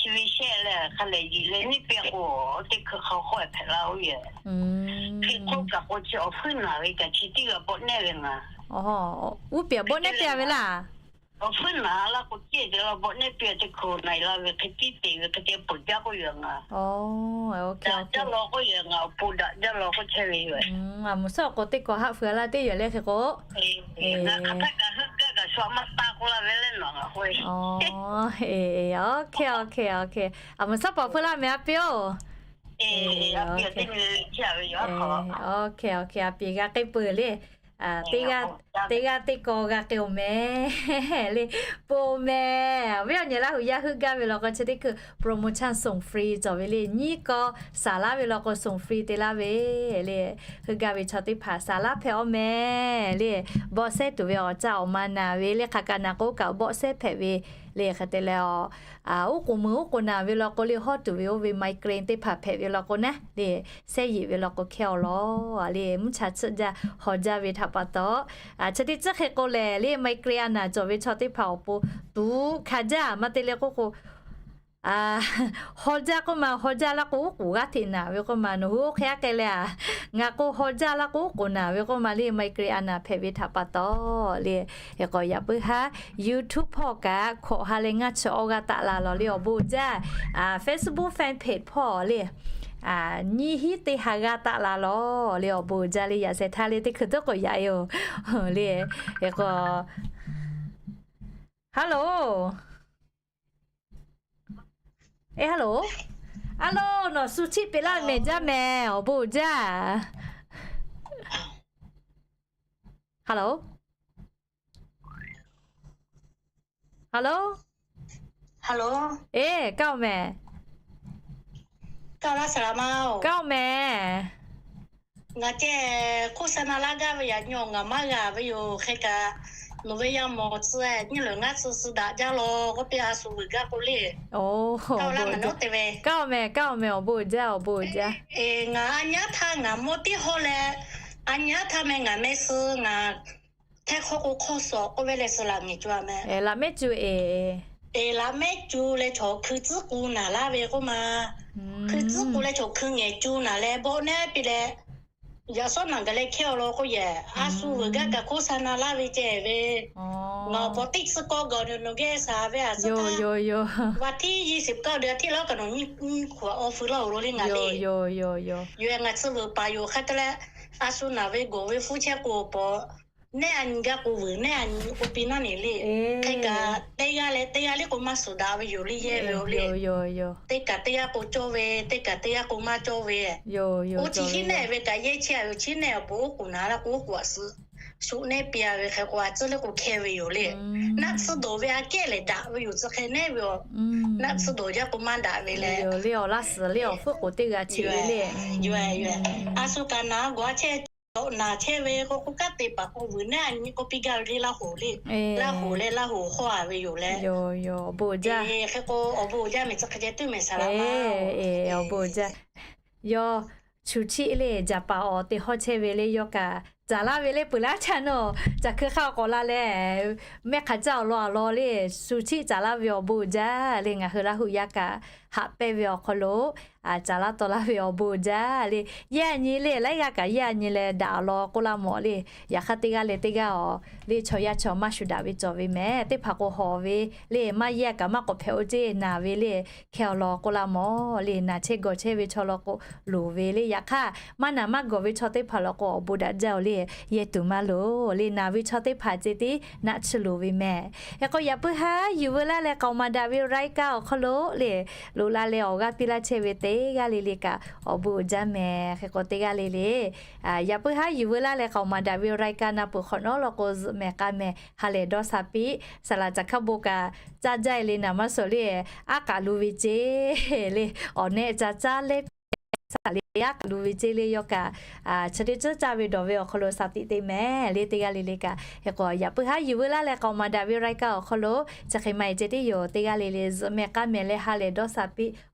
chi ve shehˆ leh hk'a lehˬ yiˬ leh neˇ piˇ k'o, teˇ hkui hk'a hk'awˇ hpehꞈ la oˇ yehˬ. Hk'e hk'oˆ kaꞈ k'o, chi awˬ hpfuhˆ naˍ ve kaꞈ chi teˇ g'aˇ bawˆ nehˇ ve ngaˬ. Uˉ peꞈ bawˆ nehˇ piˇ a ve laˇ. Awˬ hpfuhˆ naˍ la k'o, cehˇ te la bawˆ nehˇ piˇ a, teˇ hkui na la ve hk'e tiˉ te ve hk'e te peuˬ jaˇ k'oˆ ve ngaˬ. Daꞈ jaˇ law k'oˆ yehˬ, ngaˬ awˬ pon daꞈ jaˇ law k'oˆ chehˇ ve yoˬ. A mvuhˬ shawˉ k'o teˇ kaw haˆ feu laˇ teˇ yehˬ le hk'e k'o, ngaˬ hk'aˬ htaˇ kaꞈ heuˆ gaˇ kaꞈ shu a maˇ taˇ k'oˆ laˇ ve le nawˬ ngaˬ k'oˆ ve. Awˬ, awˬ hk'e, awˬ hk'e, awˬ hk'e. A mvuhˬ shawˉ pawˍ feu laˇ mehˍ a pi-oˬ. Awˬ hk'e, awˬ hk'e, a pi g'a k'ai peuˬ le. Teˇ g'aˇ teˇ kaw g'a k'ai-oˬ mehˍ le. Pon mehˍ, awˬ viˉ awˬ nyi Laˇ huˍ yaˇ heuˆ gaˇ ve law k'o, chi teˇ hkui promotion ส่งฟรี cawˬ ve le. Nyiˇ kaw saˍ laˇ ve law k'o, ส่งฟรี te laˇ ve le. Heuˆ gaˇ ve chaw teˇ hpaˍ saˍ laˇ hpehꞈ-oˬ mehˍ le. Bawˆ sehˉ tuˬ ve awˬ caˆ awˬ ma naˍ ve le, hk'aˬ kaꞈ naˍ k'o kaꞈ bawˆ sehˉ hpehꞈ ve le. Hk'e te leh, uˉ k'oˍ meuˬ uˉ k'oˍ naˍ ve law k'o le, hawˉ tuˬ ve oˇ ve ไมเกรน teˇ hpaˍ hpehꞈ ve law k'o naˉ le, sehˉ yeˬ ve law k'o hkehˇ aw law le, mvuhˇ cha tsuhˆ jaˇ haw jaˇ ve htaꞈ pa taw, chi teˇ tcuhˉ hk'e k'o lehˬ le, ไมเกรน a naˍ cawˬ ve chaw teˇ hpaˍ awˬ pon tuꞈ hkanˍ jaˇ maˇ te le k'oˆ k'o, haw jaˇ k'oˆ ma, haw jaˇ laˇ k'o uˉ k'oˍ g'aˇ hteꞈ naˍ ve k'oˆ ma, nawˬ hui oˇ hk'e aˉ k'ai leh a, ngaˬ k'o haw jaˇ laˇ k'o uˉ k'oˍ naˍ ve k'oˆ ma le, ไมเกรน a naˍ hpehꞈ ve htaꞈ pa taw le. Hk'e k'o yaꞈ puiˉ haˉ YouTube hpawˇ kaꞈ hkawꞈ ha leh ngaˇ chi awˇ g'a taˆ la lawˬ le awˬ bon jaˇ. Facebook fan page hpawˇ le, nyiˇ hinˉ teˇ ha g'a taˆ la lawˬ le awˬ bon jaˇ le, yaꞈ sheh htaˇ le teˇ hkui tuˉ k'awꞈ yaꞈ e-oˬ le. Hk'e k'o, hello, e hello, a lo, nawˬ shu chiˆ peꞈ laˇ mehˍ jaˇ mehˍ, awˬ bon jaˇ. Hello, hello, hello, e, kaˇ-oˬ mehˍ, kaˇ-oˬ mehˍ. Ngaˬ ceh โฆษณา laˇ gaˇ ve yaꞈ nyi ngaˬ maˇ g'a ve yoˬ. Hk'e kaꞈ nawˬ ve yaˇ mawˬ tcuh nyiˇ leuˬ ngaˇ tcuh suh daꞈ jaˇ law k'oˆ piˇ a shu vuiˬ gaˇ k'o le. Kaˇ-oˬ mehˍ, kaˇ-oˬ mehˍ, awˬ bon jaˇ, awˬ bon jaˇ. Ngaˬ a nyi aˉ htaˇ ngaˬ mawˇ teˇ hawˇ leh, a nyi aˉ htaˇ meh ngaˬ meh suh ngaˬ hteˇ hk'awˇ k'o hk'awˇ suhˍ k'oˆ ve leh suh laꞈ mehˍ cu a meh. Laꞈ mehˍ cu e. Eˬ, laꞈ mehˍ cu leh chaw hkui tcuhˉ k'u naˍ laˇ ve k'oˆ ma. Hkui tcuhˉ k'u leh chaw hkui ngehˬ cu naˍ leh bawˆ nehˉ piˇ leh, yaꞈ shawˉ naˬ gaˬ leh hkehˇ aw law k'oˆ yehˬ, a shu vuiˬ gaˇ kaꞈ โฆษณา laˇ ve ceh ve. Ngaˬ awˬ paw teˇ tcuh kawˇ gaˬ nawˬ geh shaˍ ve a shu yoˬ. วันที่ยี่สิบเก้า เดือนที่แล้ว kaꞈ nawˬ nyi nyi hk'aw awˬ fui laˇ-oˬ lo le ngaˬ le. Yoˬ, ngaˬ tcuh vuiˬ paˍ yoˬ. Hk'e te leh, a shu naˬ ve gawˬ ve hpuˇ chehˇ k'o paw nehˉ a nyi gaˇ k'o vuiˬ nehˉ a nyi k'o piˇ naˉ ne le. Hk'e kaꞈ teˇ g'aˇ leh teˇ g'aˇ le k'o maˇ suhˍ daꞈ ve yoˬ le, yehˇ ve yoˬ le. Teˇ kaꞈ teˇ g'aˇ k'o cawˇ ve, teˇ kaꞈ teˇ g'aˇ k'o maˇ cawˇ ve. Oˇ chi hiˉ nehˆ ve kaꞈ yehˇ chehˇ a ve, chi neˆ awˬ pon oˉ k'oˍ naˍ laˇ k'o oˉ k'oˍ a suhˍ shu nehˉ piˇ a ve. Hk'e k'o a tcuhˇ le k'o hkehˇ ve yoˬ le. Naˆ tsuhˇ dawˬ ve aꞈ kehˉ lehˬ daꞈ ve yoˬ tcuh hk'e nehˉ ve a. Naˆ tsuhˇ dawˬ jaˇ k'o maˇ daꞈ ve leh le awˬ laˇ suhˍ le awˬ hpfuhˆ k'oˍ teˇ g'aˇ chi ve le. A shu kaꞈ naˍ gawˬ a chehˇ, naˍ chehˇ ve k'o k'oˆ kaˉ te paˍ k'o vuiˬ nehˉ a nyi k'o piˇ gaˇ ve le Laˇ hoˍ le. Laˇ hoˍ leh Laˇ hoˍ hawˇ a ve yoˬ leh. Yoˬ, yoˬ, awˬ bon jaˇ. Hk'e k'o awˬ bon jaˇ mehˍ tcuh hk'e ceh tuˉ mehˍ saˍ laꞈ ma. Awˬ bon jaˇ. Yawˇ chu chiˆ le jaˍ paˍ awˬ te hawˇ chehˇ ve le yawˇ kaꞈ caˍ laˇ ve le peuˬ laˇ caˇ nawˬ caˬ hkui hk'aˇ k'awꞈ la leh, mehˆ hk'aˬ caˇ awˬ lawn awˬ lawn le shu chiˆ caˍ laˇ ve awˬ bon jaˇ le. Ngaˬ hui Laˇ huˍ yaˇ kaꞈ haꞈ pehnˇ ve awˬ hk'aw lo caˍ laˇ taw laˇ ve awˬ bon jaˇ le. Yehˇ a nyi le laiˉ g'aˇ kaꞈ yehˇ a nyi leh daꞈ awˬ lawn k'oˆ laˇ mawˬ le. Yaꞈ hk'aˇ teˇ g'aˇ leh teˇ g'aˇ awˬ le chaw yaˇ chaw maˇ shu daꞈ ve cawˬ ve mehˍ. Teˇ hpaˍ k'o hawˍ ve le maˇ yehˇ kaꞈ maˇ k'awꞈ hpehꞈ oˇ ceˇ naˍ ve le hkehˇ awˬ lawn k'oˆ laˇ mawˬ le. Naˍ chehˇ gawˬ chehˇ ve chaw law k'o loˍ ve le. Yaꞈ hk'aˇ maˇ naˍ maˇ gawˬ ve chaw teˇ hpaˍ law k'o awˬ bon daꞈ jaˇ oˬ le. Yehˇ tuˬ maˇ loˍ le. Naˍ ve chaw teˇ hpaˍ ceh tiˉ naˆ tsuhˇ loˍ ve mehˍ. Hk'e k'o yaꞈ puiˉ haˉ yuˬ veu laˇ leh k'aoˍ maˍ daꞈ ve รายการ awˬ hk'aw lo le loꞈ la leh awˬ g'aˇ piˇ laˇ chehˇ ve teˇ g'aˇ le le kaꞈ awˬ bon uiˍ jaˇ mehˍ. Hk'e k'o teˇ g'aˇ le le yaꞈ puiˉ haˉ yuˬ veu laˇ leh k'aoˍ maˍ daꞈ ve รายการ na peuˬ hk'awꞈ nawˉ law k'o zuhꞈ mehˍ k'a mehˍ ha lehˬ dawˇ sha piˇ. Saˍ laꞈ caˬ hkaˇ bon kaꞈ caˇ jaˇ e le naˍ maˇ suhˍ le aˉ k'aꞈ lu ve ceˇ le awˬ nehˆ ca caˉ leh piˇ saˍ le yaˇ k'aˬ lu ve ceˇ le yawˇ kaꞈ, chi teˇ tcuhˉ caˇ ve dawˬ ve awˬ hk'aw lo สติ te mehˍ le. Teˇ g'aˇ le le kaꞈ hk'e k'o yaꞈ puiˉ haˉ yuˬ veu laˇ leh k'aoˍ maˍ daꞈ ve รายการ awˬ hk'aw lo chi hk'e maˇ heˆ ceh tiˉ yoˬ. Teˇ g'aˇ le le zuhꞈ mehˍ k'aˇ mehˍ leh ha lehˬ dawˇ สติ